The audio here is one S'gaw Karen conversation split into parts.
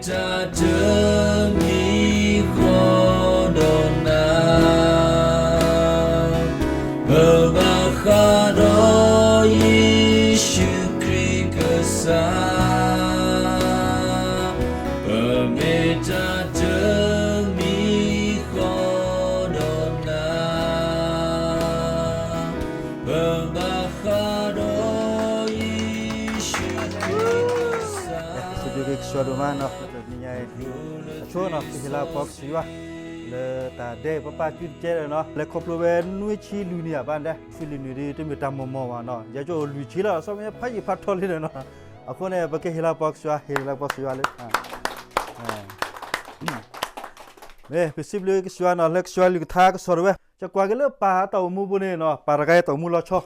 တၢ်တမံၤဃီဒီးနၤ, ပဘၣ်ဃးဒီးယ့ၣ်ၡူးခရံာ်ကစၢ်, ပမ့ၢ်တၢ်တမံၤဃီဒီးနၤ, ပဘၣ်ဃးဒီးယ့ၣ်ၡူးခရံာ်ကစၢ်. စံးဘျုးက့ၤကစၢ်ဒိၣ်မးနီၤ, တနံၤညါအံၤ အဆိနီၤ ကဟ့ၣ်လၤကပီၤကစၢ်ယွၤ လၢတၢ်ဒဲးပပၢ်စုတကဲလၢာ်နီၤ, လဲၤခီဖျိဝဲနွံဆံလွံၢ်နံၣ်အဘၣ်ဒဲး, ဆံလွံၢ်နံၣ်ဒ်တမ့ၢ်တၢ်မီၢ်မီၢ်ဘၣ်နီၤ, ယကအိၣ်လွံၢ်ဆံလီၤ, စီၤမ့ၢ်ဖးယံာ်ဖးထီလံဒီးနီၤ, အဃိန့ၣ် ပကဟ့ၣ်လၤကပီၤကစၢ်ယွၤ, ဟ့ၣ်လၤကပီၤကစၢ်ယွၤလၢ မ့ၢ်ပစံးဘျုးကစၢ်ယွၤနီၤ လၢကစၢ်ယွၤလုၢ်ကထါကစီၣ်တဝဲ, ယကွၢ်က့ၤလၢပၢ်အတၢ်အိၣ်မူပူၤန့ၣ်နီၤ, ပၢ်တဂၤအံၤတၢ်အိၣ်မူလီၤဆီ,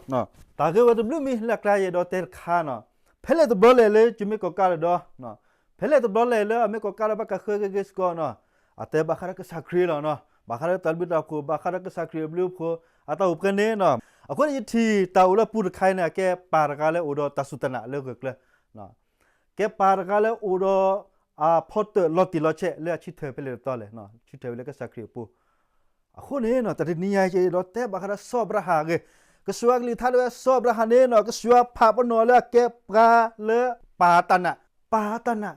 တၢ်ဂ့ၢ်ဝဲတဘျုးမံၤလၢအကျါယအဲၣ်ဒိးတဲတခါနီၤ, ဖဲလဲၣ်တဘျီလဲၣ်လၢယမ့ၢ်ကီးကးဒီး, ဖဲလဲၣ်တဘျီလဲၣ်လၢအမ့ၢ်ကီးကးဒီးဘၣ်ကဃၢက့ၤက့ၤစ့ၢ်ကီးနီၤ, အတဲဘၣ်ဃးဒီးကစၢ်ခရံာ်လီၤနီၤ, ဘၣ်ဃးဒီးတၢ်ဘျုးတၢ်ဖှိၣ် ဘၣ်ဃးဒီးကစၢ်ခရံာ်အဘျုးအဖှိၣ် အတၢ်အိၣ်ဖှိၣ်န့ၣ်နီၤ, အဃိန့ၣ်ယထံၣ်တၢ်အိၣ်လၢအပူၤတခါအံၤန့ၣ် အကဲပၢ်တဂၤလၢအိၣ်ဒီးတၢ်စူၢ်တၢ်နာ်လၢဂၢၢ်ကျၢၤ ကဲပၢ်တဂၤလၢအိၣ်ဒီး အဖီတၢၣ်လီၤတံၢ်လီၤဆဲးလၢအဆံထၢၣ်ဖဲလဲၣ်တတီလဲၣ်, ဆံထၢၣ်ဝဲလၢကစၢ်ခရံာ်အပူၤ, အဃိန့ၣ်နီၤ တနံၤညါအံၤယအဲၣ်ဒိးတဲဘၣ်ဃးဒီးစီၤအၤဘြၤဟၣ်အဂ့ၢ်, ကစၢ်ယွၤကလုၢ်ကထါတဲဝဲစီၤအၤဘြၤဟၣ်န့ၣ်နီၤ ကစၢ်ယွၤဖးပနီၣ်လၢအကဲပှၤလၢပၢ်တၢ်နာ်, ပၢ်တၢ်နာ်,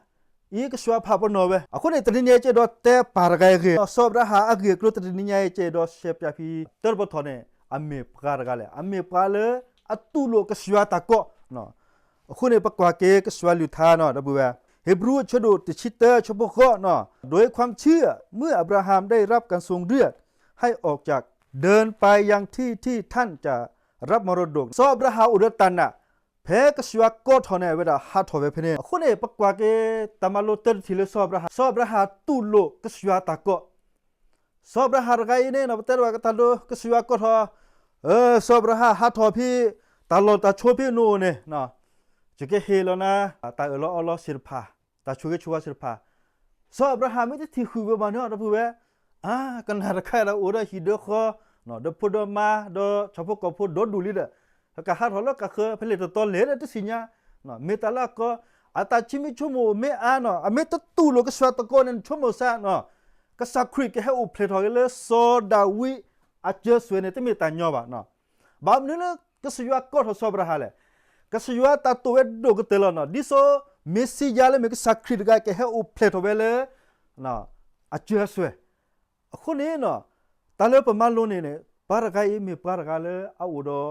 အံၤကစၢ်ယွၤဖးပနီၣ်ဝဲ, အဃိန့ၣ် တနံၤညါအံၤယအဲၣ်ဒိးတဲပၢ်တဂၤအဂ့ၢ်, စီၤအၤဘြၤဟၣ်အဂ့ၢ်အကျိၤတနံၤညါအံၤယအဲၣ်ဒိးရှဲပၠးဖဲ တၢတပထီၣ်န့ၣ် အမ့ၢ်ပှၤတဂၤလဲၣ်, အမ့ၢ်ပှၤလၢအတူၢ်လိာ်ကစၢ်ယွၤတၢ်ကိး အဃိန့ၣ် ပကွၢ်က့ၤကစၢ်ယွၤလုၢ်ကထါနီၤ ဒီပုၢ်ဝဲၢ်, ဟ့းဘြူၤ အဆၢဒိၣ်တဆံတၢ အဆၢဖိဃိးနီၤ, โดยความเชื่อ เมื่ออับราฮัมได้รับการทรงเรียกให้ออกจากเดินไปอย่างที่ที่ท่านจะรับมรดก စီၤအၤဘြၤဟၣ်အိၣ်ဒီးတၢ်နာ်, ဖဲကစၢ်ယွၤကိးထီၣ်န့ၣ် အဝဲဒၣ်ဟးထီၣ်ဝဲဖဲန့ၣ်, အဃိန့ၣ် ပကွၢ်က့ၤတၢ်မၤလိတၢတထံၣ်လၢစီၤအၤဘြၤဟၣ်, စီၤအၤဘြၤဟၣ်တူၢ်လိာ်ကစၢ်ယွၤတၢ်ကိး စီၤအၤဘြၤဟၣ်တဂၤအံၤန့ၣ်နီၤ ပတဲတဘၣ်ကတၢၢ်ဒီး ကစၢ်ယွၤကိးထီၣ်, စီၤအၤဘြၤဟၣ်ဟးထီၣ်ဖဲ တၢ်လီၢ်တၢ်ဆိဖဲနအိၣ်န့ၣ်, ယကဟ့ၣ်လီၤနၤ တၢ်အၢၣ်လီၤအီလီၤသ့ၣ်တဖၣ်, တၢ်ဆိၣ်ဂ့ၤဆိၣ်ဝါသ့ၣ်တဖၣ်, စီၤအၤဘြၤဟၣ်မ့ၢ်တထံၣ်ဃုာ်ဝဲဘၣ်န့ၣ် ဒီပုၢ်ဝဲၢ်, ကနၣ်တခါအံၤဒီးအိၣ်ဒီးဟံၣ်ဒီးဃီ, ဒီးဖိဒီးမါ ဒီးဆၣ်ဖိကီၢ်ဖိဒီဒူၣ်လံဒီး, ကဟးထီၣ်လၢကဃၢၤဖဲလဲၣ်တတီလဲၣ်ဒီးတသ့ၣ်ညါ, မ့ၢ်တၢ်လၢအကီ, အတၢ်ဆိမိၣ်ဆိကမိၣ်မ့ၢ်အါနီၤ အမ့ၢ်တတူၢ်လိာ်ကစၢ်ယွၤတၢ်ကိးန့ၣ် နဆိကမိၣ်စ့ၢ်နီၤ, ကစၢ်ခရံာ်ကဟဲအိၣ်ဖျဲၣ်ထီၣ်က့ၤလၢစီၤဒၤဝံးအစၢၤအသွဲၣ်န့ၣ် တမ့ၢ်တၢ်ညီဘၣ်နီၤ. ဘၣ်မနုၤလၢကစၢ်ယွၤကိးထီၣ်စီၤအၤဘြၤဟၣ်လဲၣ်. ကစၢ်ယွၤတၢ်တိာ်ဝဲဒိၣ်ကတၢၢ်လီၤနီၤ, ဒ်သိးမ့ၤၡံယၤလၢမ့ၢ်ကစၢ်ခရံာ်တဂၤကဟဲအိၣ်ဖျဲၣ်ထီၣ်ဝဲလၢ အစၢၤအသွဲၣ်, အဃိန့ၣ်နီၤ, တၢ်လၢပမၤလိန့ၣ်န့ၣ် ပှၤတဂၤအံၤမ့ၢ်ပှၤတဂၤလၢအအိၣ်ဒီး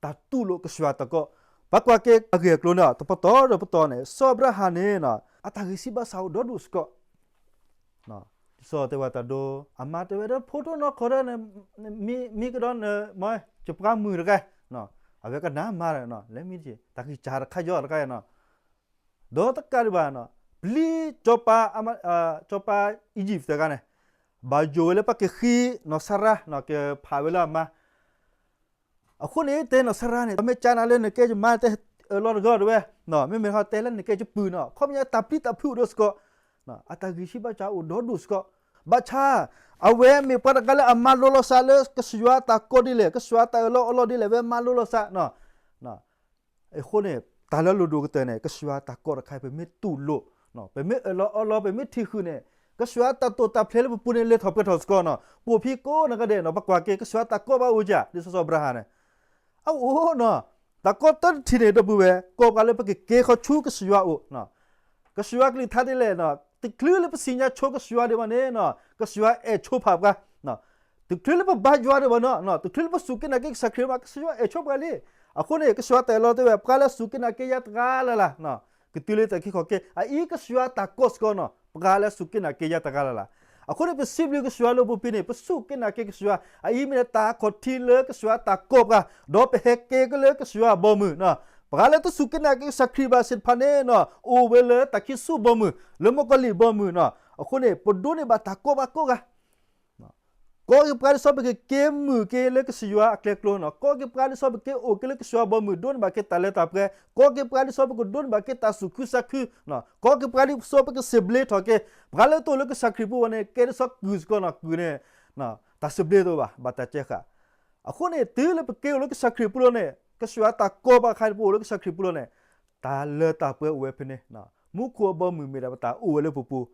တၢ်တူၢ်လိာ်ကစၢ်ယွၤတၢ်ကိး, ပကွၢ်က့ၤအဂ့ၢ်အကျိၤန့ၣ် တပတီၢ်ဒီးပတီၢ်န့ၣ် စီၤအၤဘြၤဟၣ်န့ၣ် အတၢ်ဂံၢ်စၢ်ဘါစၢ်အိၣ်ဒီဒူၣ်စ့ၢ်ကီး ဒ်သိးတဲဝဲတၢ်ဒိ, အမါတဲဝဲဒီး ဖိဒိၣ်နီၢ်ခိၣ်ဒီး မ့ၢ်ကဒီးနမ့ၢ်ယပှၤမုၣ်တဂၤ, အဝဲကနၣ်မါဒီး လဲၤမံတက့ၢ် တၢ်ဂံၢ်စၢ်တခါယီတခါနီၤ, ဒီးတကးဒံးဘၣ်နီၤ, ပျံၤစီၤပၤ, စီၤပၤအံၣ်စရ့လးတဂၤန့ၣ်, ဘၣ်ယိၣ်ဝဲလၢပှၤကဃ့နီၢ်စၤရါနီၤ ကဖးဝဲလၢအမါ အဃိန့ၣ် တဲနီၢ်စၤရါန့ၣ် ပမ့ၢ်ကနၣ်လၢနကဲယမါတဲအၢၣ်လီၤတဂ့ၤတဲဝဲ, မ့မ့ၢ်တဲလၢနကဲယပုၢ်နီၤ ခီပညီတၢ်ပျံၤတၢ်ဖုးအိၣ်ဒီးစ့ၢ်ကီး, အတၢ်ဂံၢ်စၢ်ဘါစၢ်အိၣ်ဒီဒူၣ်စ့ၢ်ကီး, ဘၣ်ဆၣ် အဝဲမ့ၢ်ပှၤတဂၤလၢအမၤလိလီၤသးလၢကစၢ်ယွၤတၢ်ကိးဒ်လဲၣ် ကစၢ်ယွၤတၢ်အၢၣ်လီၤအီလီၤဒ်လဲၣ် အဝဲမၤလိလီၤသး အဃိန့ၣ် တၢ်လၢအလိၣ်ဒိၣ်ကတၢၢ်န့ၣ် ကစၢ်ယွၤတၢ်ကိးတခါအံၤ ပမ့ၢ်တူၢ်လိာ်, ပမ့ၢ်အၢၣ်လီၤအီလီၤ ပမ့ၢ်ထံၣ်ဃုာ်န့ၣ် ကစၢ်ယွၤတၢ်တိာ်တၢ်ဖျဲးလၢပပူၤန့ၣ် လဲၤထီၣ်ပှဲၤထီၣ်စ့ၢ်ကီးနီၤ, ပိာ်ဖံကိးနဂၤဒဲးနီၤ ပကွၢ်က့ၤ ကစၢ်ယွၤတၢ်ကိးဘၣ်အိၣ်ဧါ, ဒ်သိးစီၤအၤဘြၤဟၣ်န့ၣ် အအိၣ်နီၤ, တၢ်ကိးတၢတထံၣ်န့ၣ် ဒီပုၢ်ဝဲၢ် ကိးပှၤလၢပကကဲၤခီဆူကစၢ်ယွၤအအိၣ်, ကစၢ်ယွၤကလုၢ်ကထါဒ်လဲၣ်, တချုးလၢပသ့ၣ်ညါဆိကစၢ်ယွၤဒံးဘၣ်န့ၣ် ကစၢ်ယွၤအဲၣ်ဆိဖးပှၤ တချုးလၢပဘါယွၤဒံးဘၣ်နီၤ, တချုးလၢပစူၢ်က့ၤနာ်က့ၤကစၢ်ခရံာ်ဘၣ် ကစၢ်ယွၤအဲၣ်ဆိပှၤလံ. အဃိန့ၣ် ကစၢ်ယွၤတၢ်အၢၣ်လီၤတဲဝဲ ပှၤလၢစူၢ်က့ၤနာ်က့ၤယၤတဂၤလၢ်လၢ် ကတုၤလၢတၢ်ခံခီၣ်က့ၤ အအံၤကစၢ်ယွၤတၢ်ကိးစ့ၢ်ကီးနီၤ, ပှၤလၢစူၢ်က့ၤနာ်က့ၤယၤတဂၤလၢ်လၢ်. အဃိန့ၣ် ပစံးဘျုးကစၢ်ယွၤလၢပူၤဖဲန့ၣ် ပစူၢ်က့ၤနာ်က့ၤကစၢ်ယွၤ အအံၤမ့ၢ်ဒၣ်တၢ်အခီၣ်ထံးလၢကစၢ်ယွၤတၢ်ကိးပှၤ, ဒီးပဟဲက့ၤက့ၤလၢကစၢ်ယွၤဘီမုၢ်, ပှၤလၢတစူၢ်က့ၤနာ်က့ၤကစၢ်ခရံာ်ဘၣ်သ့ၣ်တဖၣ်န့ၣ် အိၣ်ဝဲလၢတၢ်ခံးဆူၣ်ဘီမုၢ် လၢမုၣ်ကီၤလံၢ်ဘီမုၢ်နီၤ. အဃိန့ၣ် ပဒိးန့ၢ်ဘၣ်တၢ်ကိးဘၣ်ကိးဂၤ ကိးက့ၤပှၤဒ်သိးပကက့ၤမုာ်က့ၤလၢကစၢ်ယွၤအကျဲကျိနီၤ, ကိးက့ၤပှၤဒ်သိးပက့ၤအိၣ်က့ၤလၢကစၢ်ယွၤဘီမုၢ် ဒိးန့ၢ်ဘၣ်က့ၤတၢ်လၢတၢ်ပှဲၤ, ကိးက့ၤပှၤဒ်သိးပကဒိးန့ၢ်ဘၣ်က့ၤတၢ်သူၣ်ခုသးခု, ကိးက့ၤပှၤဒ်သိးပကစံးဘျုးထီၣ်က့ၤ ပှၤလၢတအိၣ်လၢကစၢ်ခရံာ်ပူၤဘၣ်န့ၣ် ကဲဒ်သိးကုၢ်စ့ၢ်ကီးနီၤ, ကုၢ်န့ၣ် တၢ်စံးဘျုးတအိၣ်ဘၣ် ဘၣ်တၢ်ကဲဃာ်. အဃိန့ၣ် တုၤလၢပက့ၤအိၣ်လၢကစၢ်ခရံာ်ပူၤလီၤန့ၣ် ကစၢ်ယွၤတၢ်ကိးဘၣ်ခါ ပအိၣ်လၢကစၢ်ခရံာ်ပူၤလီၤန့ၣ် တၢ်လၢတၢ်ပှဲၤအိၣ်ဝဲဖဲန့ၣ်, မူခိၣ်အဘီအမုၢ်မ့ၢ်ဒၣ်ပတၢ်အိၣ်ဝဲလၢပပူၤ,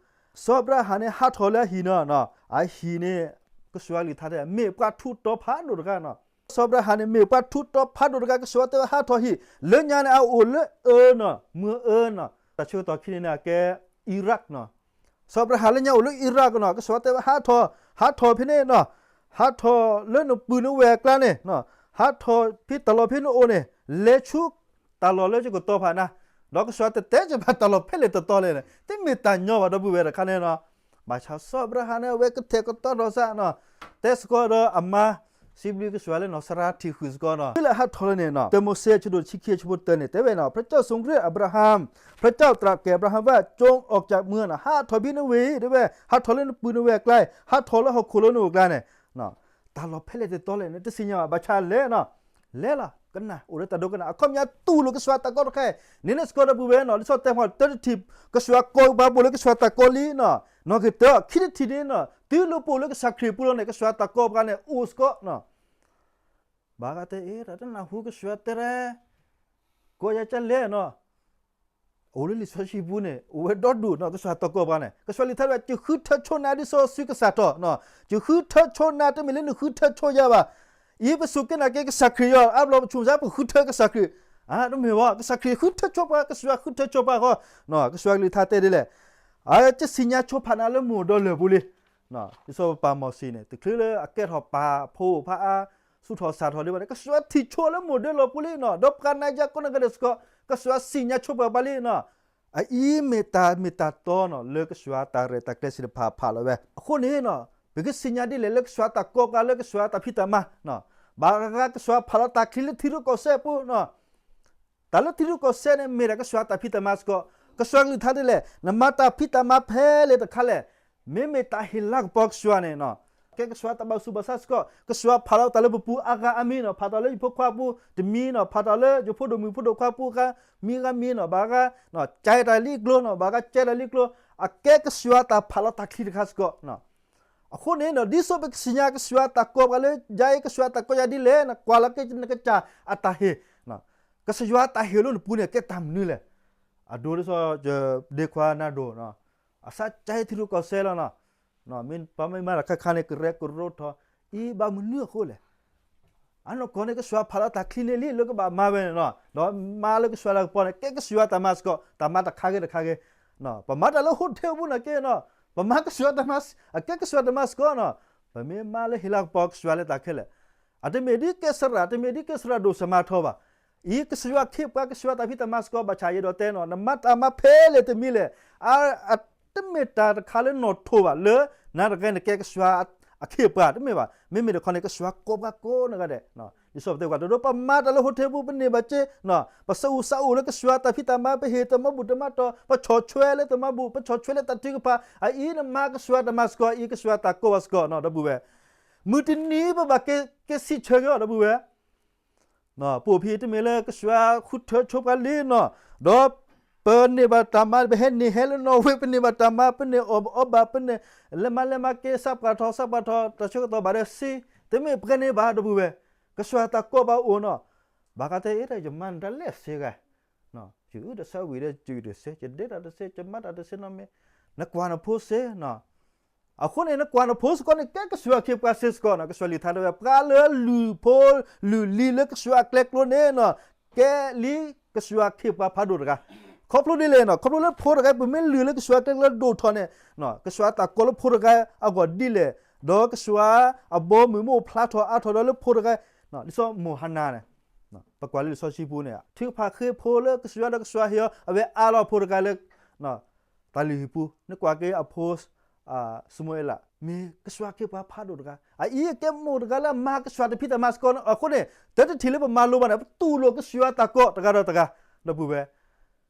စီၤအၤဘြၤဟၣ်န့ၣ်ဟးထီၣ်လၢအဟံၣ်န့ၣ်, အဟံၣ်န့ၣ် ကစၢ်ယွၤကလုၢ်ကထါတဲ မ့ၢ်ပှၤထူးတီၤဖးဒိၣ်တဂၤန့ၣ်, စီၤအၤဘြၤဟၣ်န့ၣ်မ့ၢ်ပှၤထူးတီၤဖးဒိၣ်တဂၤ ကစၢ်ယွၤတဲဝဲဟးထီၣ်ဟံၣ်, လၢညါန့ၣ် အအိၣ်လၢအၢန့ၣ်, မုၢ်အၢန့ၣ်, တၢ်ဆၢကတီၢ်ခံန့ၣ်န့ၣ် အကဲ Iraq န့ၣ်, စီၤအၤဘြၤဟၣ်လၢညါအိၣ်လၢ Iraq န့ၣ်, ကစၢ်ယွၤတဲဝဲဟးထီၣ်, ဟးထီၣ်ဖဲန့ၣ်န့ၣ်, ဟးထီၣ်လၢနပုၢ်နဝဲၢ်အကျါန့ၣ်, ဟးထီၣ်ဖဲတၢ်လီၢ်ဖဲနအိၣ်န့ၣ်, လဲၤဆူတၢ်လီၢ်လၢယကတီၤဖးနၤ, ဒီးကစၢ်ယွၤတတဲဘၣ်တၢ်လီၢ်ဖဲလဲၣ်တတီလဲၣ်န့ၣ်, တမ့ၢ်တၢ်ညီဘၣ်ဒီပုၢ်ဝဲၢ်တခါန့ၣ်န့ၣ်, ဘၣ်ဆၣ်စီၤအၤဘြၤဟၣ်န့ၣ် အဝဲကထဲၣ်ကတီၤထီၣ်စ့ၢ်န့ၣ်, တဲစ့ၢ်ကီးဒီးအမါ, စံးဘျုးကစၢ်ယွၤလၢနီၢ်စၤရါထံၣ်ဃုာ်စ့ၢ်ကီးန့ၣ်, ဖဲလဲၣ်ဟးထီၣ်လၢန့ၣ်န့ၣ်, တၢမိၤၡ့ အဆၢဒိၣ်တဆံခံ အဆၢဖိတၢန့ၣ် တဲဝဲန့ၣ်, พระเจ้าทรงเรียกอับราฮัม, พระเจ้าตรัสแก่อับราฮัมว่า จงออกจากเมือง န့ၣ်, ဟးထီၣ်ဖဲနဝ့ၢ် တဲဝဲ, ဟးထီၣ်လၢနပုၢ်နဝဲၢ်အကျါ, ဟးထီၣ်လၢဟီၣ်ခိၣ်လၢနအိၣ်အကျါန့ၣ်, တၢ်လီၢ်ဖဲလဲၣ်တတီလဲၣ်န့ၣ် တသ့ၣ်ညါဘၣ်, ဘၣ်ဆၣ်လဲၤန့ၣ်, လဲၤလီၤ, ကနၣ်, အိၣ်လၢတၢ်ဒိကနၣ်, အခီပညီတူၢ်လိာ်ကစၢ်ယွၤတၢ်ကီတခါ, န့ၣ်န့ၣ်စ့ၢ်ကီးဒီပုၢ်ဝဲၢ်န့ၣ်, လံာ်စီဆှံတဲမ့ၢ်တၢတထံၣ်, ကစၢ်ယွၤကိးပှၤပအိၣ်လၢကစၢ်ယွၤတၢ်ကီလံန့ၣ်, နီၢ်ဂ့ၤတၢ, ခံထံၣ်တထံၣ်န့ၣ်န့ၣ်, တုၤလၢပအိၣ်လၢကစၢ်ခရံာ်အပူၤလီၤန့ၣ် ကစၢ်ယွၤတၢ်ကီပှၤန့ၣ် အိၣ်စ့ၢ်ကီးန့ၣ် ဘၣ်ဂၤတဲအ့ၣ် တၢ်တနၢ်ဟူကစၢ်ယွၤတဲဒၣ်, ကိးယၤကလဲၣ်န့ၣ်, အိၣ်လၢလံာ်စီဆှံပူၤန့ၣ် အိၣ်ဝဲဒီဒူၣ်န့ၣ် ကစၢ်ယွၤတၢ်ကီပှၤန့ၣ်, ကစၢ်ယွၤကလုၢ်ကထါတဲဝဲ ယဃုထၢဆိနၤဒ်စီဆှံကစၢ်ထီၣ်န့ၣ်, ယဃုထၢဆိနၤ တမ့ၢ်လၢနဃုထၢဆိယၤဘၣ်, အံၤပစူၢ်က့ၤနာ်က့ၤကစၢ်ခရံာ်အီၤ အါဘျီပဆိမိၣ်စ့ၢ် ပဃုထၢကစၢ်ခရံာ်, အါ တမ့ၢ်ဘၣ်, ကစၢ်ခရံာ်ဃုထၢဆိပှၤ, ကစၢ်ယွၤဃုထၢဆိပှၤဃီ, ကစၢ်ယွၤကလုၢ်ကထါတဲဒ်လဲၣ်, အါ ယသ့ၣ်ညါဆိဖးနၤလၢမိၢ်ဒီးလၢၢ်ပူၤလံ ဒ်သိးပပၢ်မိၤၡ့န့ၣ် တချုးလၢအကဲထီၣ်ပၢ်ဖိဖးအါ ဆူးထီၣ်စၢ်ထီၣ်ဒံးဘၣ်န့ၣ် ကစၢ်ယွၤထံၣ်ဆိလၢမိၢ်ဒီးလၢၢ်ပူၤလံန့ၣ်, ဒီးပှၤနၤယၤကိးဂၤဒဲးစ့ၢ်ကီး ကစၢ်ယွၤသ့ၣ်ညါဆိပှၤဘၣ်လံန့ၣ်, အအံၤမ့ၢ်တၢ်မ့ၢ်တၢ်တီန့ၣ် လၢကစၢ်ယွၤတၢ်ရဲၣ်တၢ်ကျဲၤစံးတဖၣ်ဖးလီၤဝဲ. အဃိန့ၣ် ပကသ့ၣ်ညါဒ်လဲၣ်လၢကစၢ်ယွၤတၢ်ကီပှၤ လၢကစၢ်ယွၤတၢ်ဖံးတၢ်မၤ, ဘၣ်ဃးကစၢ်ယွၤဖးလီၤတၢ်ချံလၢထံရူၢ်ကီၢ်သဲးအပူၤ တၢ်လၢထံရူၢ်ကီၢ်သဲးန့ၣ် မ့ၢ်ဒၣ်ကစၢ်ယွၤတၢ်ဖံးတၢ်မၤစ့ၢ်ကီး, ကစၢ်ယွၤကလုၢ်ကထါဒ်လဲၣ်, နမၤတၢ်ဖံးတၢ်မၤဖဲလဲၣ်တခါလဲၣ်, မ့မ့ၢ်တၢ်ဟ့ၣ်လၤကပီၤကစၢ်ယွၤန့ၣ်, ကဲကစၢ်ယွၤတၢ်ဘၣ်ဆူးဘၣ်ဆါစ့ၢ်ကီး, ကစၢ်ယွၤဖးလီၤတၢ်လၢပပူၤအါဂၤအါမံၤန့ၣ်, ဖးတၢ်လၢယဖိခွါပူၤတမံၤန့ၣ်, ဖးတၢ်လၢယဖိဒိၣ်မုၣ်ဖိဒိၣ်ခွါပူၤဂၤမံၤဂၤမံၤန့ၣ်, ဘၣ်ဂၤ ကဲတၢ်လၢကျိၤန့ၣ်, ဘၣ်ဂၤကဲတၢ်လၢကျိၤ, အကဲကစၢ်ယွၤတၢ်ဖးလီၤတၢ်ချံတခါစ့ၢ်ကီး အဃိန့ၣ် ဒ်သိးပကသ့ၣ်ညါကစၢ်ယွၤတၢ်ကီပှၤလၢ ယၤအံၤကစၢ်ယွၤတၢ်ကီယၤဒ်လဲၣ်န့ၣ်, ကွၢ်လီၤက့ၤနကစၢ်အတၢ်ဟ့ၣ်, ကစၢ်ယွၤတၢ်ဟ့ၣ်လၢနပူၤန့ၣ် ကဲတၢ်မနုၤလဲၣ်. အဒိဒ်သိး ယဒ့ခွါနၤဒိၣ်, အစးကဲထံရူၢ်ကီၢ်သဲးလီၤန့ၣ်, မ့ၢ်ပှၤမ့ၢ်မၤတၢ်ခါခါန့ၣ် ကရဲၣ်ကရိထီၣ်, အံၤဘၣ်မနုၤအဃိလဲၣ်. အနီၢ်ကီၢ်န့ၣ် ကစၢ်ယွၤဖးလီၤတၢ်ချံန့ၣ်လံ လၢကဘၣ်မၤဝဲန့ၣ်, ဒီးမၤလၢကစၢ်ယွၤလၤကပီၤန့ၣ် ကဲကစၢ်ယွၤတၢ်မၤစ့ၢ်ကီး, တၢ်မၤတခါဂ့ၤတခါဂ့ၤ, ပမၤတၢ်လၢ hotel ပူၤန့ၣ်က့န့ၣ်, ပမၤကစၢ်ယွၤတၢ်မၤ, အကဲကစၢ်ယွၤတၢ်မၤစ့ၢ်ကီးန့ၣ်, ပမ့ၢ်မၤလၢဟ့ၣ်လၤကပီၤကစၢ်ယွၤလၢတၢ်ခဲလၢာ်, အတမ့ၢ်ဒ်ကဲစရး, တမ့ၢ်ဒ်ကဲစရးဒိၣ်စမၤထီဘၣ်. အံၤကစၢ်ယွၤခ့ပှၤ ကစၢ်ယွၤတၢ်ဖံးတၢ်မၤစ့ၢ်ကီး ဘၣ်ဆၣ်ယအဲၣ်ဒိးတဲန့ၣ်, နမၤတၢ်မၤဖဲလဲၣ်တမံၤလဲၣ်, အ တမ့ၢ်တၢ်တခါလၢနီၢ်ထိးဘၣ်လၢ နၤတဂၤန့ၣ်ကဲကစၢ်ယွၤအခ့အပှၤ တမ့ၢ်ဘၣ်. မ့မ့ၢ်တခီန့ၣ် ကစၢ်ယွၤကိးပှၤကိးဂၤဒဲး, ဒ်သိးပတဲဝဲ တဒိးပမၤတၢ်လၢ hotel ပူၤ ပန့ၢ်ဘၣ်စ့ၢ်, ပစူးစါအိၣ်လၢကစၢ်ယွၤတၢ်ဖံးတၢ်မၤ ပဟ့ၣ်တၢ်မၤဘူၣ်တၢ်မၤတီၤ ပဆီၣ်ထွဲလၢတၢ်မၤဘူၣ် ပဆီၣ်ထွဲလၢတၢ်ထုကဖၣ်, အအံၤနမၤကစၢ်ယွၤတၢ်မၤစ့ၢ်ကီး အံၤကစၢ်ယွၤတၢ်ကိးပှၤစ့ၢ်ကီးန့ၣ် ဒီပုၢ်ဝဲၢ်, မုၢ်တနံၤပဘၣ်က့ၤစံးဆၢက့ၤအီၤ ဒီပုၢ်ဝဲၢ် ပအိၣ်ဖဲအံၤတမ့ၢ်လၢကစၢ်ယွၤဃုထၢဆိပှၤလံန့ၣ်, ဒီးပန့ၢ်ဘၣ်တၢ်မၤ ပဟဲန့ၢ်ဟဲလၢနီၣ်ဝ့ ပန့ၢ်ဘၣ်တၢ်မၤ ပန့ၢ်အီၣ်ဘၣ်အီဘၣ် ပန့ၢ်လဲၤမၤလဲၤမၤက့ၤ စးပှၤထီၣ် စးပှၤထီၣ် တၢ်ဆၢကတီၢ်ဘၣ်ဒီးစ့, တမ့ၢ်ပှဲၤန့ၣ်ဘၣ် ဒီပုၢ်ဝဲၢ်, ကစၢ်ယွၤတၢ်ကိးပှၤအိၣ်န့ၣ်, ဘၣ်ဃးတဲအ့ၣ် ယမၤနတၢ်လဲၣ်စ့ၢ်ကီး, ယအုၣ်တၢ်ဆါဝံၤဒီး ယအုၣ်တၢ်စ့ ယဒ့တၢ်တစ့ ယမၤတၢ်တစ့နီတမံၤ, နကွၢ်နဖိစ့နီၤ အဃိန့ၣ် နကွၢ်နဖိစ့ၢ်ကီးန့ၣ် ကဲကစၢ်ယွၤခ့ပှၤစ့ၢ်ကီးနီၤ. ကစၢ်ယွၤကလုၢ်ကထါတဲဝဲ ပှၤလၢလုၢ်ဖိလုၢ်လံၤလၢကစၢ်ယွၤအကျဲကျိန့ၣ်နီၤ, ကဲလံကစၢ်ယွၤခ့ပှၤဖးဒိၣ်တဂၤ. ခီဖျိဒ်လဲၣ်နီၤ, ခီဖျိလၢဖိတဂၤ ပမ့ၢ်လုၢ်လၢကစၢ်ယွၤအကျဲကျိဒိၣ်ထီၣ်န့ၣ်, ကစၢ်ယွၤတၢ်ကိးလၢဖိတဂၤအဂီၢ်ဒ်လဲၣ်, ဒီးကစၢ်ယွၤအဘီအမုၢ်မ့ၢ်အိၣ်ဖျါထီၣ်အါထီၣ်ဒီးလၢဖိတဂၤ, ဒ်သိးမိၢ်ဟၤနၤန့ၣ် ပကွၢ်လၢလံာ်စီဆှံပူၤန့ၣ် ထုကဖၣ်ဃ့ဖိလၢကစၢ်ယွၤဒီးကစၢ်ယွၤဟ့ၣ်အီၤ အဝဲအါလီၤဖိတဂၤလၢ တၢ်လုၢ်ဟံၣ်ပူၤ, နကွၢ်က့ၤအဖိ ၡမူၤအ့လး မ့ၢ်ကစၢ်ယွၤခ့ပှၤဖးဒိၣ်တဂၤ, အအံၤအကဲမိၢ်တဂၤလၢအမၤကစၢ်ယွၤတၢ်ဖံးတၢ်မၤစ့ၢ်ကီးန့ၣ်. အဃိန့ၣ် တၢ်တထံၣ်လၢပမၤလိဘၣ်န့ၣ် ပတူၢ်လိာ်ကစၢ်ယွၤတၢ်ကိးတဂၤဒီးတဂၤ, ဒီပုၢ်ဝဲၢ်.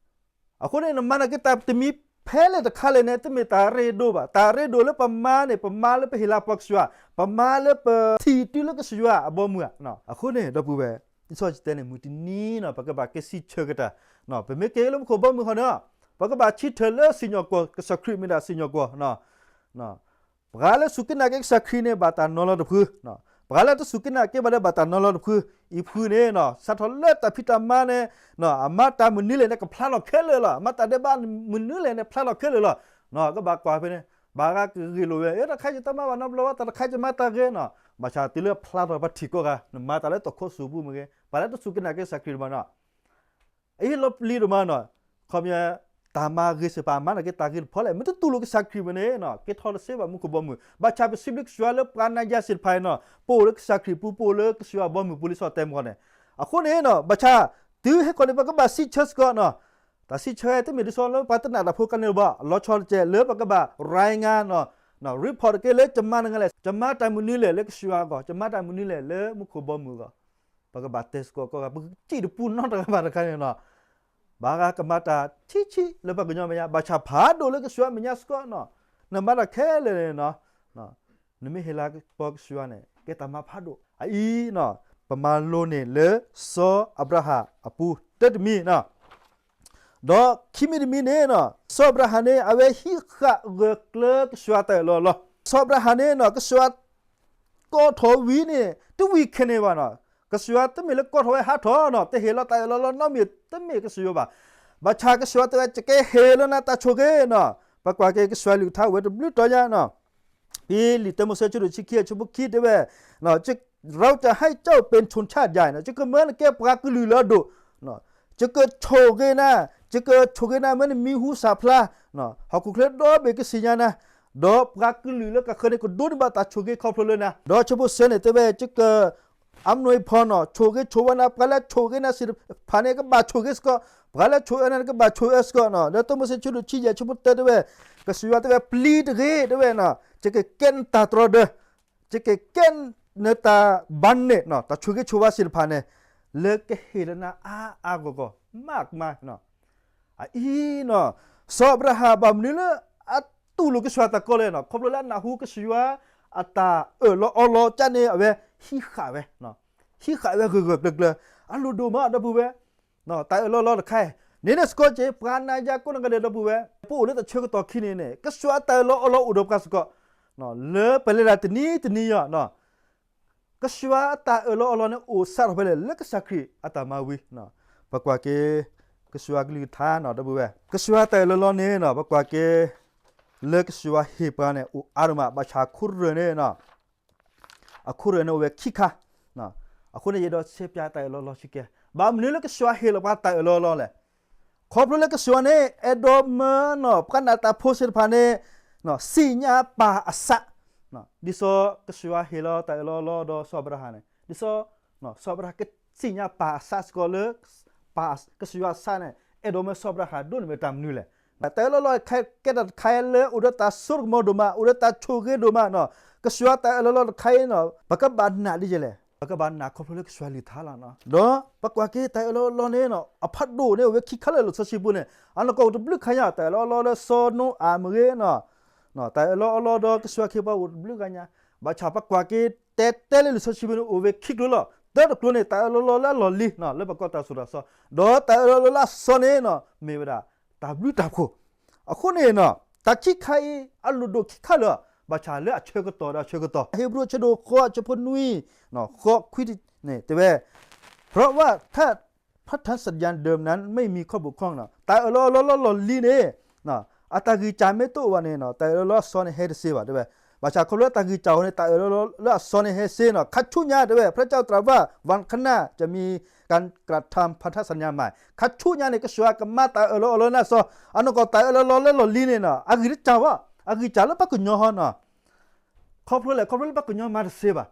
အဃိန့ၣ် နမၤနာ်က့ၤတၢ်တမံၤဖဲလဲၣ်တခါလဲၣ်န့ၣ် တမ့ၢ်တၢ်ရ့ဒိၣ်ဘၣ်. တၢ်ရ့ဒိၣ်လၢပမၤန့ၣ် ပမၤလၢပဟ့ၣ်လၤကပီၤကစၢ်ယွၤ, ပမၤလၢပထံၣ်တုၤလၢကစၢ်ယွၤအဘီအမုၢ်ဧါ. အဃိန့ၣ် ဒီပုၢ်ဝဲၢ်, ဒ်သိးယတဲန့ၣ် မုၢ်တနံၤန့ၣ် ပကဘၣ်က့ၤစံးဆၢက့ၤတၢ်, ပမ့ၢ်က့ၤလၢမူခိၣ်ဘီမုၢ်ဃီန့ၣ် ပကဘၣ်ဆၢထၢၣ်လၢစံၣ်ညီၣ်ကွီၢ်, ကစၢ်ခရံာ်မ့ၢ်ဒၣ်စံၣ်ညီၣ်ကွီၢ် ပှၤလၢစူၢ်က့ၤနာ်က့ၤကစၢ်ခရံာ်န့ၣ် ဘၣ်တၢ်နီၤလီၤတဖု, ပှၤလၢတစူၢ်က့ၤနာ်က့ၤဘၣ်ဒီးဘၣ်တၢ်နီၤလီၤတဖု, အံၤဖုန့ၣ်နီၤ စးထီၣ်လၢတၢ်ဖံးတၢ်မၤန့ၣ် အမၤတၢ်မနုၤလဲၣ်န့ၣ် ကဖျါလီၤခဲလၢာ်လီၤ. အမၤတၢ်ဒဲးဘးမနုၤလဲၣ်န့ၣ် ဖျါလီၤခဲလၢာ်လီၤ. ကဘၣ်ကွၢ်ဖဲန့ၣ် ဘၣ်ဂၤကဂ့ၢ်လိာ်ဝဲ တၢ်တခါယတမၤဘၣ်နီတဘျီဘၣ်, တၢ်တခါယမၤတၢ်ဂ့ၤနီၤ. ဘၣ်ဆၣ်တုၤလၢဖျါထီၣ်ပထံၣ်ကိးဂၤ နမၤတၢ်လၢတၢ်ခိၣ်စူၤပူၤမ့ၢ်ဂ့ၤ, ပှၤလၢတစူၢ်က့ၤနာ်က့ၤကစၢ်ခရံာ်တဘၣ်နီၤ အဟ့ၣ်လီၤပျံၤဒိၣ်မးနီၤ, ခီပညီ တၢ်မၤဂ့ၤစ့ၢ်ကီး မၤနာ်က့ၤတၢ်ဂ့ၤတဖီလဲၣ်, မ့ၢ်တတူၢ်လိာ်ကစၢ်ခရံာ်ဝဲန့ၣ်နီၤ က့ၤထီၣ်တသ့ဘၣ်မူခိၣ်ဘီမုၢ်, ဘၣ်ဆၣ်ပစံးဘျုးကစၢ်ယွၤလၢပှၤနၤယၤစ့ၢ်တဖၣ်အံၤနီၤ ပအိၣ်လၢကစၢ်ခရံာ်ပူၤ ပအိၣ်လၢကစၢ်ယွၤဘီမုၢ်ပူၤလံ စီၤတဲမကီၢ်န့ၣ်, အဃိန့ၣ်နီၤ ဘၣ်ဆၣ် တုၤဟဲခီန့ၣ် ပကဘၣ်စံးဆၢစ့ၢ်ကီးနီၤ, တၢ်စံးဆၢတမ့ၢ်ဒ်သိးလၢပှၤတနာ်တၢ်ဖိကန့ၣ်ဘၣ်, လီၤဆီတကဲးလၢပကဘၣ် ရၤငါနီၤ, report တက့ၢ်လၢကမၤနၤလဲၣ်, ကမၤတၢ်မနုၤလဲၣ်လၢကစၢ်ယွၤအဂီၢ်, ကမၤတၢ်မနုၤလဲၣ်လၢမူခိၣ်ဘီမုၢ်အဂီၢ် ပကဘၣ်တဲစ့ၢ်ကီးကိးဂၤ, ပကစံးတပူၤနီတဂၤဘၣ်တခါန့ၣ်နီၤ, ဘၣ်ဂၤကမၤတၢ်ဆံးဆံးလၢပှၤကညီမဲာ်ညါ, ဘၣ်ဆၣ်ဖးဒိၣ်လၢကစၢ်ယွၤမဲာ်ညါစ့ၢ်ကီးနီၤ, နမၤတၢ်ခဲလၢာ်န့ၣ်နီၤ, နမ့ၢ်ဟ့ၣ်လၤကပီၤကစၢ်ယွၤန့ၣ် ကဲတၢ်မၤဖးဒိၣ်. အအံၤနီၤ ပမၤလိန့ၢ်လၢစီၤအၤဘြၤဟၣ်အပူၤတၢ်တမံၤနီၤ ဒီးခံမံၤတမံၤန့ၣ်နီၤ စီၤအၤဘြၤဟၣ်န့ၣ် အဝဲဟံးဃာ်ဂၢၢ်ကျၢၤကစၢ်ယွၤတၢ်အၢၣ်လီၤအီလီၤ, စီၤအၤဘြၤဟၣ်န့ၣ်နီၤ ကစၢ်ယွၤ ကိးထီၣ်ဝံၤန့ၣ် တဝံၤခဲန့ၣ်ဘၣ်နီၤ, ကစၢ်ယွၤတမ့ၢ်လၢကိးထီၣ်ဝဲဟးထီၣ်နီၤ, တဟ့ၣ်လီၤတၢ်အၢၣ်လီၤလီၤနီတမံၤ တမ့ၢ်ကစၢ်ယွၤဘၣ်. ဘၣ်ဆၣ်ကစၢ်ယွၤတဲဝဲ ယကဟ့ၣ်လီၤနၤတၢ်ဆိၣ်ဂ့ၤနီၤ, ပကွၢ်က့ၤကစၢ်ယွၤကလုၢ်ကထါအိၣ်ဝဲတဘျုးတီၤညါနီၤ ဖဲလံာ်တၢမိၤၡ့ အဆၢဒိၣ်ဆံခံ အဆၢဖိခံတဲဝဲ, ယကမၢနကဲပှၤကလုာ်လၢအဒိၣ်, ယကဆိၣ်ဂ့ၤနၤ, ယကဆိၣ်ဂ့ၤနၤမ့ၢ်နမံၤဟူသၣ်ဖျါ, ဟီၣ်ခိၣ်ချၢဒီဘ့ၣ်ကသ့ၣ်ညါနၤ, ဒီးပှၤကလုာ်လၢကဃၢၤန့ၣ် ကဒိးန့ၢ်ဘၣ်တၢ်ဆိၣ်ဂ့ၤခီဖျိလၢနၤ, ဒီးဆၢဖိသၢန့ၣ်တဲဝဲ ယက အမနိအဖိနီၤ ဆိၣ်ဂ့ၤဆိၣ်ဝါနၤ, ပှၤလၢဆိၣ်ဂ့ၤနၤသ့ၣ်တဖၣ်န့ၣ် ကဘၣ်ဆိၣ်ဂ့ၤစ့ၢ်ကီး, ပှၤလၢဆိၣ်အၢနၤန့ၣ် ကဘၣ်ဆိၣ်အၢစ့ၢ်ကီးနီၤ. လၢတၢမိၤၡ့ အဆၢဒိၣ်ဆံယဲၢ် အဆၢဖိတၢတဲဝဲ, ကစၢ်ယွၤတဲဝဲ ပျံၤတဂ့ၤ တဲဝဲနီၤ, ယကကဲနတၢ်တြီဒၢ, ယကကဲနတၢ်ဘၣ်နဲၣ်နီၤ, တၢ်ဆိၣ်ဂ့ၤဆိၣ်ဝါသ့ၣ်တဖၣ်န့ၣ် လၢကဟ့ၣ်လီၤနၤအါအါဂီၢ်ဂီၢ် မးကမါနီၤ. အအံၤနီၤ စီၤအၤဘြၤဟၣ်ဘၣ်မနုၤလၢ အတူၢ်လိာ်ကစၢ်ယွၤတၢ်ကီလဲၣ်နီၤ, ခီဖျိလၢအနၢ်ဟူကစၢ်ယွၤအတၢ်အၢၣ်လီၤအီလီၤကန့ၣ် အဝဲဟံးဃာ်ဝဲ, ဟံးဃာ်ဝဲဂၢၢ်ဂၢၢ်ကျၢၤကျၢၤ, အလိၣ်ဒိၣ်မးဒီပုၢ်ဝဲၢ်, တၢ်အၢၣ်လီၤလီၤတခါအံၤ, န့ၣ်န့ၣ်စ့ၢ်ကီးက့ၤ ပှၤနၤယၤကိးနီၢ်ဂၤဒဲးဒီပုၢ်ဝဲၢ်, ပအိၣ်လၢတၢ်ဆၢကတီၢ်ခံန့ၣ်န့ၣ် ကစၢ်ယွၤအတၢ်အၢၣ်လီၤအီလီၤအိၣ်ဒီးပှၤစ့ၢ်ကီး, လၢပလဲၤတၢ်တနံၤတနံၤအံၤ ကစၢ်ယွၤအတၢ်အၢၣ်လီၤအီလီၤန့ၣ် အိၣ်စးထီၣ်ဖဲလဲၣ် လၢကစၢ်ခရံာ်အတၢ်မၤဝံၤ, ပကွၢ်က့ၤ ကစၢ်ယွၤကလုၢ်ကထါနီၤ ဒီပုၢ်ဝဲၢ်, ကစၢ်ယွၤတၢ်အၢၣ်လီၤလီၤန့ၣ်နီၤ ပကွၢ်က့ၤ လၢကစၢ်ယွၤဟ့ၣ်ပှၤန့ၣ် အိၣ်အါဒိၣ်မး ဘၣ်ဆၣ်အခိၣ်ရၢၢ်န့ၣ် အခိၣ်ရၢၢ်န့ၣ်အိၣ်ဝဲခံခါ, အဃိန့ၣ် ယအဲၣ်ဒိးရှဲပၠးတၢ်အၢၣ်လီၤလီၤဆူကဲ, ဘၣ်မနုၤလၢကစၢ်ယွၤဟ့ၣ်လီၤပှၤတၢ်အၢၣ်လီၤလီၤလဲၣ်, ခီဖျိလၢကစၢ်ယွၤန့ၣ် အဲၣ်ဒိးမၢနီၤ ပှၤနာ်တၢ်ဖိသ့ၣ်တဖၣ်န့ၣ် သ့ၣ်ညါပၢ်အသး, ဒ်သိးကစၢ်ယွၤဟ့ၣ်လီၤတၢ်အၢၣ်လီၤလီၤဒီးစီၤအၤဘြၤဟၣ်န့ၣ် ဒ်သိး စီၤအၤဘြၤဟၣ်ကသ့ၣ်ညါပၢ်အသးစ့ၢ်ကီးလၢ ပၢ်ကစၢ်ယွၤအသးန့ၣ် အဲၣ်ဒိးမၢစီၤအၤဘြၤဟၣ်ဒိၣ်န့ၢ်မ့ၢ်တၢ်မနုၤလဲၣ်. တၢ်အၢၣ်လီၤလီၤခဲကဲတၢ်တခါအံၤလၢအိၣ်ဒီးတၢ်စိတၢ်ကမီၤဒိၣ်မး အိၣ်ဒီးတၢ်ဆိၣ်ဂ့ၤဒိၣ်မးနီၤ, ကစၢ်ယွၤတၢ်အၢၣ်လီၤလီၤတခါအံၤနီၤ ပကဘၣ်နာ်ဒ်လဲၣ်, ပကဘၣ်နာ်ခီဖျိလၢကစၢ်ယွၤလုၢ်ထါလီၤ. ဒီးပကွၢ်က့ၤတၢ်အၢၣ်လီၤလီၤန့ၣ် အဖးဒိၣ်န့ၣ်အိၣ်ဝဲခံခါလၢလံာ်စီဆှံပူၤန့ၣ် အနီၢ်ကီၢ်အိၣ်တဘျုးခါညါ တၢ်အၢၣ်လီၤလီၤလၢစီၤနိအၤမ့ၢ်ဂ့ၤ တၢ်အၢၣ်လီၤလီၤဒီးကစၢ်ယွၤခ့ပှၤအိၣ်တဘျုးဂၤညါ, ဘၣ်ဆၣ်ပကွၢ်က့ၤတဲတဲလၢလံာ်စီဆှံပူၤန့ၣ် အိၣ်ဝဲခံကျိၤလီၤ. တၢတကျိၤန့ၣ် တၢ်အၢၣ်လီၤလီၤလၢအလီၢ်လံၤ လၢပကီၢ်တၢ်သိၣ်တၢ်သီ, ဒီးတၢ်အၢၣ်လီၤလီၤလၢအစီန့ၣ် မ့ၢ်ဝဲဒၣ် တၢ်ဘျုးတၢ်ဖှိၣ်. အဃိန့ၣ် တၢ်ခံခါအံၤ အလိၣ်ဒိၣ်ခံခါလၢာ်, ဘၣ်ဆၣ်လၢအဆၢကတီၢ်ဒီးအဆၢကတီၢ်, ဧ့ၤဘြံၤအဆၢဒိၣ်ဃိး အဆၢဖိနွံ ဃိးခွံန့ၣ် တဲဝဲ เพราะว่าถ้าพันธสัญญาเดิมนั้นไม่มีข้อบกพร่อง တၢ်အၢၣ်လီၤလီၤလၢအလီၢ်လံၤန့ၣ် အတၢ်ဂံၢ်စၢ်မ့ၢ်တအိၣ်ဘၣ်န့ၣ် တၢ်အၢၣ်လီၤလီၤအစီန့ၣ်ဟဲတသ့ဘၣ် တဲဝဲ. ဘၣ်ဆၣ်ခီဖျိတၢ်ဂံၢ်စၢ်အဃိန့ၣ် တၢ်အၢၣ်လီၤလီၤလၢအစီန့ၣ်ဟဲသ့, ခါဆူညါတဲဝဲ พระเจ้าตรัสว่าวันข้างหน้าจะมีการกระทำพันธสัญญาใหม่ ခါဆူညါန့ၣ် ကစၢ်ယွၤကမၤတၢ်အၢၣ်လီၤအီလီၤလၢအစီ, အနီၢ်ကီၢ်တၢ်အၢၣ်လီၤလီၤလၢအလီၢ်လံၤန့ၣ် အဂံၢ်တစၢ်ဘၣ်, အဂံၢ်စၢ်လၢပှၤကညီဟီနီၤ ခီဖျိလဲၣ်, ခီဖျိလၢပှၤကညီမၤတသ့ဘၣ်.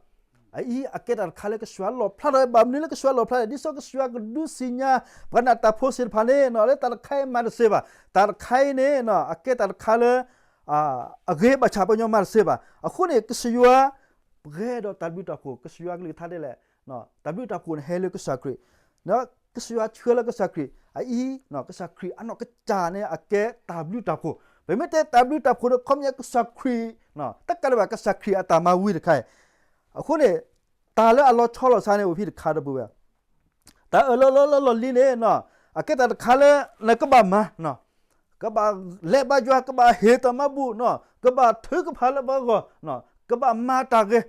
အအံၤအကဲတၢ်တခါလၢကစၢ်ယွၤလီၣ်ဖျါထီၣ်ဝဲ, ဘၣ်မနုၤလၢကစၢ်ယွၤလီၣ်ဖျါလဲၣ်, ဒ်သိးကစၢ်ယွၤကဒုးသ့ၣ်ညါ ပှၤနာ်တၢ်ဖိသ့ၣ်တဖၣ်န့ၣ် လၢတၢ်တခါအံၤမၤတသ့ဘၣ်. တၢ်တခါအံၤန့ၣ် အကဲတၢ်တခါလၢ အဂ့ၤ ဘၣ်ဆၣ်ပှၤကညီမၤတသ့ဘၣ်. အဃိန့ၣ် ကစၢ်ယွၤ ပှဲၤဒီးတၢ်ဘျုးတၢ်ဖှိၣ်, ကစၢ်ယွၤကလုၢ်ကထါဒ်လဲၣ်, တၢ်ဘျုးတၢ်ဖှိၣ်န့ၣ်ဟဲလၢကစၢ်ခရံာ်, ကစၢ်ယွၤဆှၢလၢကစၢ်ခရံာ်, အအံၤ ကစၢ်ခရံာ်အနီၢ်ကစၢ်န့ၣ် အကဲတၢ်ဘျုးတၢ်ဖှိၣ်. ပမ့ၢ်တဲတၢ်ဘျုးတၢ်ဖှိၣ်န့ၣ် ခီပညီကစၢ်ခရံာ် တကးဒံးဘၣ် ကစၢ်ခရံာ်အတၢ်မၤဝံၤတခါအံၤ, အဃိန့ၣ် တၢ်လၢအလီၤဆီလိာ်သးန့ၣ် အိၣ်ဖဲတခါဒီပုၢ်ဝဲၢ်, တၢ်အၢၣ်လီၤလီၤလၢအလီၢ်လံၤန့ၣ် အကဲတၢ်တခါလၢ နကဘၣ်မၤ ကဘၣ်လဲၤဘါယွၤ, ကဘၣ်ဟ့ၣ်တၢ်မၤဘူၣ်, ကဘၣ်ထုကဖၣ်လၢပှၤဂီၢ်, ကဘၣ်မၤတၢ်ဂ့ၤ,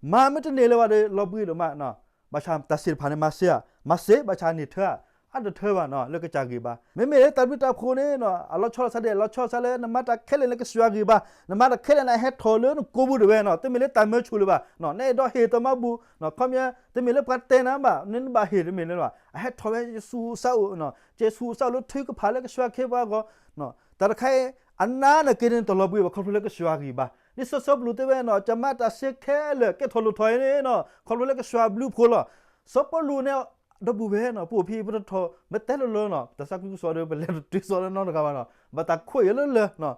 မၤမ့ၢ်တန့ၢ်လၢၤဘၣ်ဒီး လီၤဘှံးဒိၣ်မး, ဘၣ်ဆၣ်တၢ်စံးတဖၣ်န့ၣ် မၤစ့ဧါ, မၤစ့ ဘၣ်ဆၣ်န့ၢ်ထၢဧါ, အါတထၢဘၣ်နီၤ လၢကစၢ်ဂံၢ်ဘါ. မ့မ့ၢ်လၢတၢ်ဘျုးတၢ်ဖှိၣ်န့ၣ်နီၤ အလီၤဆီလိာ်သးဒဲး လီၤဆီလိာ်သးလၢ နမၤတၢ်ခဲလၢာ်လၢကစၢ်ဂံၢ်ဘါ, နမၤတၢ်ခဲလၢာ်န့ၣ် အဟဲထီၣ်လၢနကိာ်ပူၤဒၣ်ဝဲနီၤ, တမ့ၢ်လၢတၢ်မၢဆိၣ်လၢၤဘၣ်, နအဲၣ်ဒိးဟ့ၣ်တၢ်မၤဘူၣ်, ခီပညီ တမ့ၢ်လၢပှၤတဲနၤဘၣ်, နဘၣ်ဟ့ၣ်တမ့ၢ်လၢၤဘၣ်, အဟဲထီၣ်ဝဲ ယဆူၣ်အိၣ်ဆါအိၣ်, ယဆူၣ်အိၣ်ဆါအိၣ်လၢထုကဖၣ်လၢကစၢ်ခ့ပှၤအဂီၢ်, တၢ်တခါအံၤ အနါန့ၣ်က့န့ၣ် တလီၤဘှံးဘၣ် ခီဖျိလၢကစၢ်ဂံၢ်ဘါ. ဒ်စီၤစီၤပလူးတဲဝဲနီၤ ကမၤတၢ်စ့ခဲလၢာ် ကဲထီၣ်လိၣ်ထီၣ်အံၤန့ၣ်နီၤ ခီဖျိလၢကစၢ်ဘျုးဖှိၣ်လီၤ. စီၤပလူးန့ၣ် ဒီပုၢ်ဝဲၢ်နီၤ ပအိၣ်ဖဲပတထီၣ် မ့ၢ်တဲလၢလၢနီၤ တၢ်သးခုကစီၣ်ဒီး ပလဲၤတတုၤစီၤလၢနီတဂၤဘၣ်နီၤ ဘၣ်တၢ်ခိၣ်ယံၤလၢလၢာ်နီၤ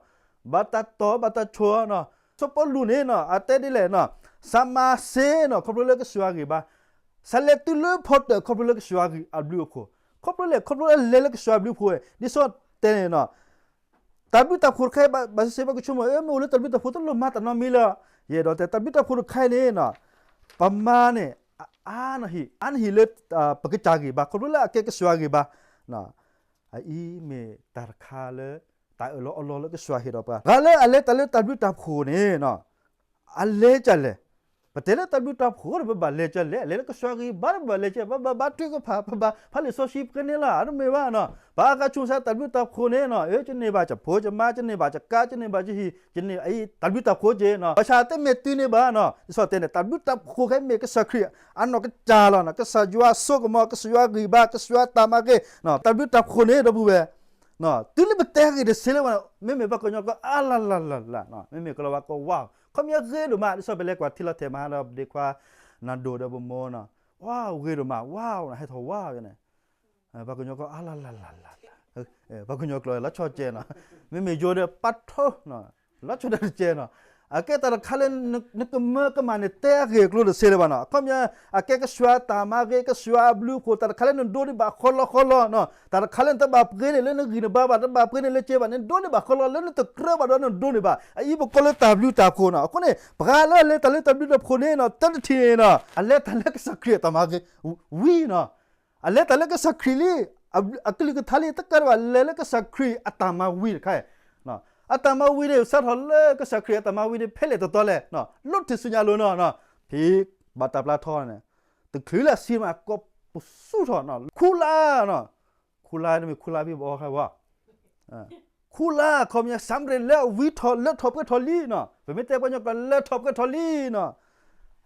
ဘၣ်တၢ်တီၢ်ဘၣ်တၢ်ဆိၣ်နီၤ. စီၤပလူးန့ၣ်နီၤ အတဲဒ်လဲၣ်နီၤ စးမၤစ့နီၤ ခီဖျိလၢကစၢ်ဂံၢ်ဘါ, စးလဲၤတုၤလၢဖီတၢၣ်ခီဖျိလၢကစၢ်ဂံၢ်အဘျုးအဖှိၣ်, ခီဖျိလဲၣ် ခီဖျိလဲၤလၢကစၢ်ဘျုးဖှိၣ်ဝဲ ဒ်စီၤတဲန့ၣ်နီၤ တၢ်ဘျုးတၢ်ဖှိၣ်တခါအံၤ ဘၣ်စံးဘၣ်ကဆိကမိၣ် မ့ၢ်အိၣ်လၢတၢ်ဘျုးတၢ်ဖှိၣ်တလိၣ်မၤတၢ်နီတမံၤလၢၤ, ယအဲၣ်ဒိးတဲ တၢ်ဘျုးတၢ်ဖှိၣ်တခါအံၤန့ၣ်နီၤ ပမၤန့ၣ် အါနဟံၣ် အါနဟံၣ်လၢ ပကစၢ်ဂံၢ်ဘါ ခီဖျိလၢအကဲကစၢ်ဂံၢ်ဘါ, အအံၤမ့ၢ်တၢ်တခါလၢ တၢ်အၢၣ်လီၤအီလီၤလၢကစၢ်ဟ့ၣ်ဒီးပှၤ ပှၤလၢအလဲၤတၢ်လၢတၢ်ဘျုးတၢ်ဖှိၣ်န့ၣ်နီၤ အလဲၤကလဲၣ်, ပတဲလၢတၢ်ဘျုးတၢ်ဖှိၣ်ဒီး ပဘၣ်လဲၤကလဲၣ်, အလဲၤလၢကစၢ်ဂံၢ်ဘါဒီး ပဘၣ်လဲၤကလဲၣ်, ပဘၣ်ဘါထုကဖၣ် ပဘၣ်ဖးလံာ်စီဆှံပဃ့န့ၣ်လီၤ အတမ့ၢ်ဘၣ်နီၤ. ပှၤအါဂၤဆိကမိၣ်တၢ်ဘျုးတၢ်ဖှိၣ်န့ၣ်နီၤ အကန့ၢ်ဘၣ်ကဖိကမါ, ကန့ၢ်ဘၣ်ကကါ, ကန့ၢ်ဘၣ်ကအံၤ တၢ်ဘျုးတၢ်ဖှိၣ်က့နီၤ ဘၣ်ဆၣ်တမ့ၢ်တုၤန့ၣ်ဘၣ်နီၤ. ဒ်သိးတဲန့ၣ် တၢ်ဘျုးတၢ်ဖှိၣ်ခဲအံၤမ့ၢ်ကစၢ်ခရံာ်အနီၢ်ကစၢ်လီၤနီၤ, ကစၢ်ယွၤအစိကမီၤ, ကစၢ်ယွၤဂံၢ်ဘါ, ကစၢ်ယွၤတၢ်မၤဂ့ၤ, တၢ်ဘျုးတၢ်ဖှိၣ်န့ၣ် ဒီပုၢ်ဝဲၢ် တုၤလၢပတဲဂ့ၤတစ့လၢၤဘၣ်, မ့မ့ၢ်ပှၤကညီကီၢ် အါလၢ်လၢ်လၢ်လၢ်, မ့မ့ၢ်ကလီၤဝါကီၢ် ဝါ, ခီပညီဂ့ၤဒိၣ်မး, ဒ်သိးပလဲၤကွၢ်ထံလီၤထဲးမဟါဒီး ပဒ့ခွါ နၤဒိၣ်ဒီးပမိၢ်နီၤ, ဝါ ဂ့ၤဒိၣ်မး, ဝါ ဟဲထီၣ်ဝါန့ၣ်, ပှၤကညီကီၢ် အါလၢ်လၢ်လၢ်လၢ်, ပှၤကညီကျိာ်လီၤဆီကဲနီၤ, မ့မ့ၢ်ယိၤဒီး ပာ်ထီ, လီၤဆီတၢ်တကဲနီၤ, အကဲတၢ်တခါလၢ နကမၢကမၣ်န့ၣ် တဲအဂ့ၢ်အကျိၤတစ့လၢၤဘၣ်နီၤ, ခီပညီ အကဲကစၢ်တၢ်မၤဂ့ၤ, ကစၢ်အဘျုးအဖှိၣ်, တၢ်တခါလၢနဒိးန့ၢ်ဘၣ်ဃီလီၤဃီလီၤနီၤ, တၢ်တခါလၢနတဘၣ်ပှ့ၤန့ၢ်လၢနဂံၢ်နဘါဘၣ်, တဘၣ်ပှ့ၤန့ၢ်လၢစ့ဘၣ်, နဒိးန့ၢ်ဘၣ်ဃီလီၤလၢနတကြၢးဘၣ်ဒီးနဒိးန့ၢ်ဘၣ်, အအံၤပကိးလၢတၢ်ဘျုးတၢ်ဖှိၣ်နီၤ. အဃိန့ၣ် ပှၤလၢအလဲၤတၢ်လၢတၢ်ဘျုးတၢ်ဖှိၣ်န့ၣ်နီၤ တၢတထံၣ်န့ၣ်နီၤ အလဲၤတၢ်လၢကစၢ်ခရံာ်အတၢ်မၤဂ့ၤဝံၤနီၤ, အလဲၤတၢ်လၢကစၢ်ခရံာ်လံ, အကလုၢ်ကထါလံ တကးဒံးဘၣ် လဲၤလၢကစၢ်ခရံာ်အတၢ်မၤဝံၤတခါ, အတၢ်မၤဝံၤန့ၣ် စးထီၣ်လၢကစၢ်ခရံာ်အတၢ်မၤဝံၤန့ၣ် ဖဲလဲၣ်တတီလဲၣ်, လီၤထူၣ်စုညါလိၤနီၤ, ဖဲဘၣ်တၢ်ပျၢထီန့ၣ် တချုးလၢအဆံးမး ကိးပသူထီၣ်နီၤ, ခူလါနီၤ, ခူလါတမ့ၢ်ခူလါဖဲဘၣ်အီခါဘၣ် ခူလါ အခီပညီ စးမရ့ၣ်လၢအဝံထီၣ်လၢထီၣ်ပှဲၤထီၣ်လံနီၤ, ပမ့ၢ်တဲပှၤကညီကျိာ် လၢထီၣ်ပှဲၤထီၣ်လံနီၤ,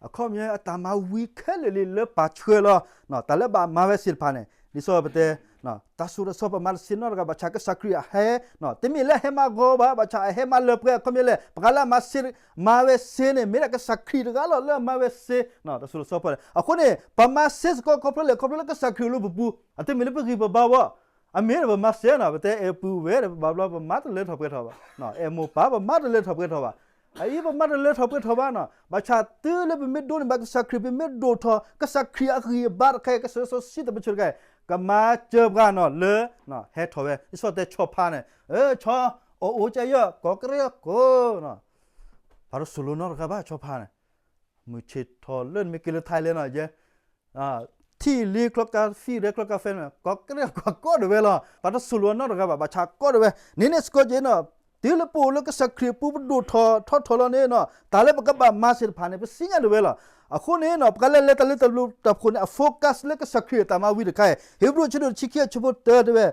အခီပညီ အတၢ်မၤဝံၤခဲလၢာ်လံ လၢပာ်ဆှၢလီၤ တၢ်လၢဘၣ်မၤဝဲသ့ၣ်တဖၣ်န့ၣ် ဒ်သိးပတဲ တၢ်ဆိၣ်တၢ်ဆီ ပမၤတသ့နီတဂၤ ဘၣ်ဆၣ်ကစၢ်ခရံာ်အဟဲ, တမ့ၢ်လၢအဟဲမၤဂီၤဘၣ်, ဘၣ်ဆၣ်အဟဲမၤလၢပှဲၤ အခီပညီလဲၣ်, ပှၤလၢအမၤစ့, မၤဝဲစ့န့ၣ် မ့ၢ်ဒၣ်ကစၢ်ခရံာ်တဂၤလီၤ လၢအမၤဝဲစ့, တၢ်ဆိၣ်တၢ်ဆီဖီလဲၣ်. အဃိန့ၣ် ပမၤစ့စ့ၢ်ကီး ခီဖျိလဲၣ်, ခီဖျိလၢကစၢ်ခရံာ်အိၣ်လၢပပူၤ, အတမ့ၢ်လၢပဂံၢ်ပဘါဘၣ် အမ့ၢ်ဒီးပမၤစ့နီၤ, ပတဲအဲၣ်ပုၢ်ဝဲၢ်ဒီး ပဘၣ်ဘျီ ပမၤတလၢထီၣ်ပှဲၤထီၣ်ဘၣ်, အဲၣ်မိၢ်ပၢ် ပမၤတလၢထီၣ်ပှဲၤထီၣ်ဘၣ်, အအံၤပမၤတလၢထီၣ်ပှဲၤထီၣ်ဘၣ်နီၤ, ဘၣ်ဆၣ်တုၤလၢပမ့ၢ်ဒိးန့ၢ်ဘၣ်ကစၢ်ခရံာ် ပမ့ၢ်ဒိၣ်ထီၣ် ကစၢ်ခရံာ်အဂံၢ်အဘါတခါအံၤ ကစၢ်ယ့ၣ်ၡူးစံးတပဆၢတခါအံၤ ကမၤစၢၤပှၤနီၤလၢ ဟဲထီၣ်ဝဲ ဒ်သိးတဲဆီဖါန့ၣ်, ဆီ အီၣ်အိၣ်ကယီၢ် ကီၢ်ကရ့ၣ်ကီၢ် ပှၤတဆိၣ်လိနီတဂၤဘၣ် ဆီဖါန့ၣ်, မုၢ်ဆ့ၣ်ထီၣ်လၢနမ့ၢ်က့ၤလၢထါလဲၣ်နီၤ ယဲ ထံၣ်လံချီကါဖံးရဲချီကါဖဲန့ၣ် ကီၢ်ကရ့ၣ်ကီၢ်ကီၢ်ဒၣ်ဝဲလီၤ, ပှၤတဆိၣ်လိနီတဂၤဘၣ် ဘၣ်ဆၣ်ကီၢ်ဒၣ်ဝဲ, န့ၣ်န့ၣ်စ့ၢ်ကီးက့ၤနီၤ, တုၤလၢပအိၣ်လၢကစၢ်ခရံာ်အပူၤ ပဒိၣ်ထီၣ်ထီထီၣ်လီၤန့ၣ်နီၤ တၢ်လၢပကဘၣ်မၤသ့ၣ်တဖၣ်န့ၣ် ပသ့ၣ်ညါဒၣ်ဝဲလီၤ. အဃိန့ၣ်နီၤ ပှၤလၢလဲၤတၢ်လၢတၢ်ဘျုးတၢ်ဖှိၣ်န့ၣ် အ focus လၢကစၢ်ခရံာ်အတၢ်မၤဝံၤတခါအံၤ, ဧ့ၤဘြံၤ အဆၢဒိၣ်တဆံခံ အဆၢဖိတၢတဲဝဲ,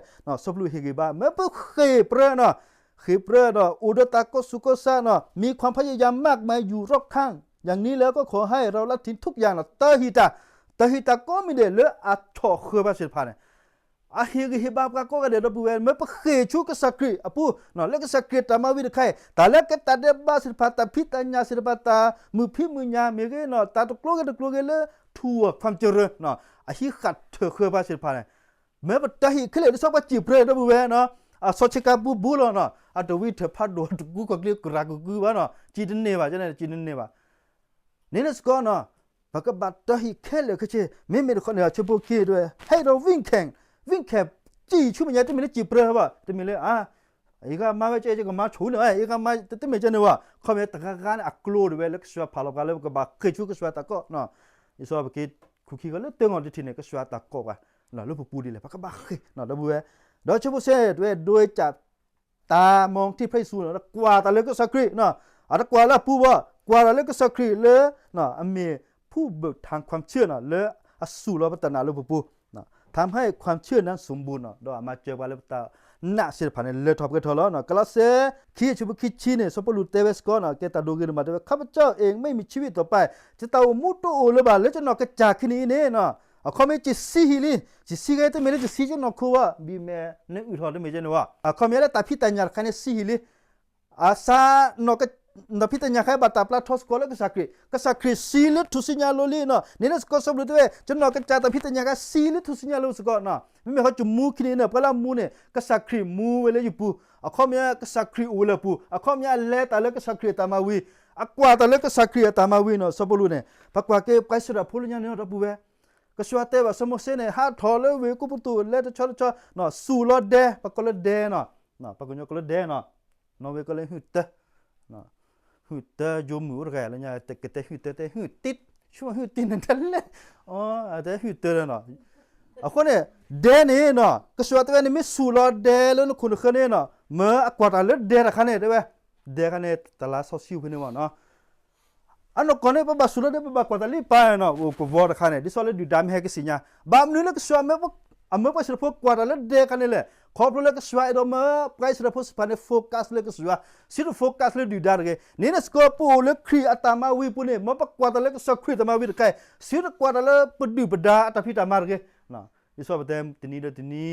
စီၤပလူးဟ့ၣ်ဂံၢ်ဘါ မ့ၢ်ပဃ့ၢ်ပြၢနီၤ ဃ့ၢ်ပြၢဒီး အိၣ်ဒီးတၢ်ကီၢ်စူၢ်ကီၢ်ဆၣ်နီၤ, มีความพยายามมากมายอยู่รอบข้าง อย่างนี้แล้วก็ขอให้เราละทิ้งทุกอย่างနီၤ တၢ်ဟ့ၣ်တၢ်, တၢ်ဟ့ၣ်တၢ်ကိးမံၤဒဲးလၢအဆီၣ်ဃၢၤပှၤသ့ၣ်တဖၣ်န့ၣ် အဟ့ၣ်ဂံၢ်ဟ့ၣ်ဘါပှၤကိးဂၤဒဲး ဒီပုၢ်ဝဲၢ် မ့ၢ်ပဃ့ၢ်ဆူကစၢ်ခရံာ်အပူၤနီၤ လၢကစၢ်ခရံာ်တၢ်မၤဝံၤတခါအံၤ တၢ်လၢကဲတၢ်ဒဲးဘးသ့ၣ်တဖၣ် တၢ်ဖံးတၢ်ညၣ်သ့ၣ်တဖၣ် တၢ်မုာ်ဖံးမုာ်ညၣ်မ့ၢ်ဂ့ၤနီၤ တၢ်တကျိၤဂ့ၤတကျိၤဂ့ၤလၢ ထူၣ် ความเจริญနီၤ အဟံးဃာ်ထၢၣ်ဃၢၤပှၤသ့ၣ်တဖၣ်န့ၣ် မ့ၢ်ပတၢ်ဟ့ၣ်ခဲလၢာ် ဒ်သိးပှၤစံၣ်ပြၢဒီပုၢ်ဝဲၢ်နီၤ အစီၤဆ့ကၤဘူဘူလီၤနီၤ အတဝံထၢၣ်ဖးဒိၣ်တကူကီၢ်ကျ့ကရၢ်ကကုဘၣ်နီၤ စံၣ်တန့ၢ်ဘၣ် ကန့ၣ်စံၣ်တန့ၢ်ဘၣ် န့ၣ်န့ၣ်စ့ၢ်ကီးနီၤ ပကဘၣ်တၢ်ဟ့ၣ်ခဲလၢာ်ခဲဆ့ မ့မ့ၢ်တခီန့ၣ် အဆၢဖိခံတဲဝဲ ဟဲဒီးဝံၣ်ခဲၣ်, ဝံၣ်ခဲၣ် စံၣ်ဆူမဲာ်ညါ တမ့ၢ်လၢစံၣ်ပြၢဘၣ် တမ့ၢ်လၢ အ ယကမၤဆိၣ်န့ၣ် ယကမၤတမ့ၢ်ကဲန့ၣ်ဘၣ် ခီမ့ၢ်တဂၤဂၤန့ၣ် အကျိၤဒၣ်ဝဲလၢကစၢ်ဖးလီၤပှၤလၢပကဘၣ်ဃ့ၢ်ဆူကစၢ်တၢ်ကိးနီၤ ဒ်သိးပက့ၤခူၣ်ခံဂီၤလၢတၢ်ဂီၤတထံၣ်န့ၣ် ကစၢ်တၢ်ကိးပှၤ လၢပပူၤဒ်လဲၣ် ပကဘၣ်ဃ့ၢ်နီၤ ဒီပုၢ်ဝဲၢ် ဒီးဆၢဖိသၢတဲဝဲ โดยจับตามองที่พระเยซู နီၤ ကွၢ်တၢ်လၢကစၢ်ခရံာ်နီၤ အတကွၢ်လၢအပူၤဘၣ်, ကွၢ်တၢ်လၢကစၢ်ခရံာ်လၢ အမ့ၢ် ผู้เบิกทางความเชื่อ နီၤ လၢအစူၢ်လီၤပတၢ်နာ်လၢပပူၤ ทำให้ความเชื่อนั้นสมบูรณ์ နီၤ ဒီးအမၤစၢၤပှၤလၢပတၢ်နာ်သ့ၣ်တဖၣ်န့ၣ် လၢထီၣ်ပှဲၤထီၣ်လီၤ. ကလီးစဲ ခံ အဆၢဖိခံဆံန့ၣ် စီၤပီလူးတဲဝဲစ့ၢ်ကီးနီၤ ကဲတၢ်ဒိဂ့ၤဒိၣ်မးတဲဝဲ ข้าพเจ้าเองไม่มีชีวิตต่อไป ယတၢ်အိၣ်မူတအိၣ်လၢၤဘၣ် လၢယနီၢ်ကစၢ်ခံနံၤအံၤန့ၣ်နီၤ အခီပညီ ယဆံးဟံၣ်လံ, ယဆံးဂ့ၤတမ့ၢ်လၢယဆံးကနီၢ်ခိဘၣ် ဘံၣ်မဲာ်နအုၣ်ထီၣ်တမ့ၢ်ကဲန့ၣ်ဘၣ်. အခီပညီလၢတၢ်ဖံးတၢ်ညၣ်တခါန့ၣ်ဆံးဟံၣ်လံ အစး တၢ်ဖံးတၢ်ညၣ်တခါဘၣ်တၢ်ပျၢ်ထီစ့ၢ်ကီးလၢကစၢ်ခရံာ်, ကစၢ်ခရံာ်ဆံးလၢထူၣ်စုညါအလိၤလံနီၤ. န့ၣ်န့ၣ်စ့ၢ်ကီးစီၤပီလူးတဲဝဲ ယနီၢ်ကစၢ်တၢ်ဖံးတၢ်ညၣ်တခါဆံးလၢထူၣ်စုညါအလိၤစ့ၢ်ကီးနီၤ. မ့မ့ၢ်ဃီကမူခံနံၤန့ၣ် ပှၤလၢအမူန့ၣ် ကစၢ်ခရံာ်မူဝဲလၢယပူၤ, အခီပညီကစၢ်ခရံာ်အိၣ်ဝဲလၢအပူၤ, အခီပညီအလဲၤတၢ်လၢကစၢ်ခရံာ်အတၢ်မၤဝံၤ, အကွၢ်တၢ်လၢကစၢ်ခရံာ်အတၢ်မၤဝံၤနီၤ. စီၤပီလူးန့ၣ် ပကွၢ်က့ၤပှၤအံၣ်စရ့လးဖိလၢညါန့ၣ်ဒီပုၢ်ဝဲၢ် ကစၢ်ယွၤတဲဘၣ်စီၤမိၤၡ့န့ၣ် ဟးထီၣ်လၢဝ့ၢ်ကူပတူး လဲၤတဆီတဆီ စူၢ်လီၤဒဲ, ပကိးလၢဒဲနီၤ, ပှၤကညီကိးလၢဒဲနီၤ, နီၣ်ဝ့ကိးလၢဟုၣ်တၢ, ဟုၣ်တၢယိမုၢ်အိၣ်တဂၤလၢညါ ကတဲဟုၣ်တၢ တဲဟုၣ်တံၢ်, ဆူဟုၣ်တံၢ်န့ၣ်တလဲၣ်, တဲဟုၣ်တၢနီၤ. အဃိန့ၣ် ဒဲန့ၣ်နီၤ ကစၢ်ယွၤတဲဝဲ နမ့ၢ်စူၢ်လီၤဒဲလၢနခိၣ်နဃၢၤန့ၣ်နီၤ မ့ၢ်အကွၢ်တၢ်လၢဒဲတခါန့ၣ် တဲဝဲ, ဒဲခါန့ၣ် တလါစီဆှံဖဲန့ၣ်မ့ၢ်နီၤ အနီၢ်ကီၢ်န့ၣ် ပဘၣ်စူၢ်လီၤဒဲ ပဘၣ်ကွၢ်တၢ်လၢပၤနီၤ အိၣ်ကဝီၤတခါန့ၣ် ဒ်သိးလၢဒုၣ်ဒါမ့ၢ်ဟဲကသ့ၣ်ညါ, ဘၣ်မနုၤလၢကစၢ်ယွၤ အမၢပှၤအံၣ်စရ့လးဖိကွၢ်တၢ်လၢဒဲခါန့ၣ်လဲၣ်, ခီဖျိလၢကစၢ်ယွၤအဲၣ်ဒိးမၢပှၤအံၣ်စရ့လးဖိသ့ၣ်တဖၣ်န့ၣ် focus လၢကစၢ်ယွၤ, ဆံးတ focus လၢဒုၣ်ဒါတဂ့ၤ. န့ၣ်န့ၣ်စ့ၢ်ကီး ပအိၣ်လၢခရံာ်အတၢ်မၤဝံၤအပူၤန့ၣ် မ်ပကွၢ်တၢ်လၢကစၢ်ခရံာ်အတၢ်မၤဝံၤတခါအံၤ, ဆံးတကွၢ်တၢ်လၢပဒုၣ်ပဒါအတၢ်ဖံးတၢ်မၤတဂ့ၤ ဒ်သိးပတဲတနံၤဒီးတနံ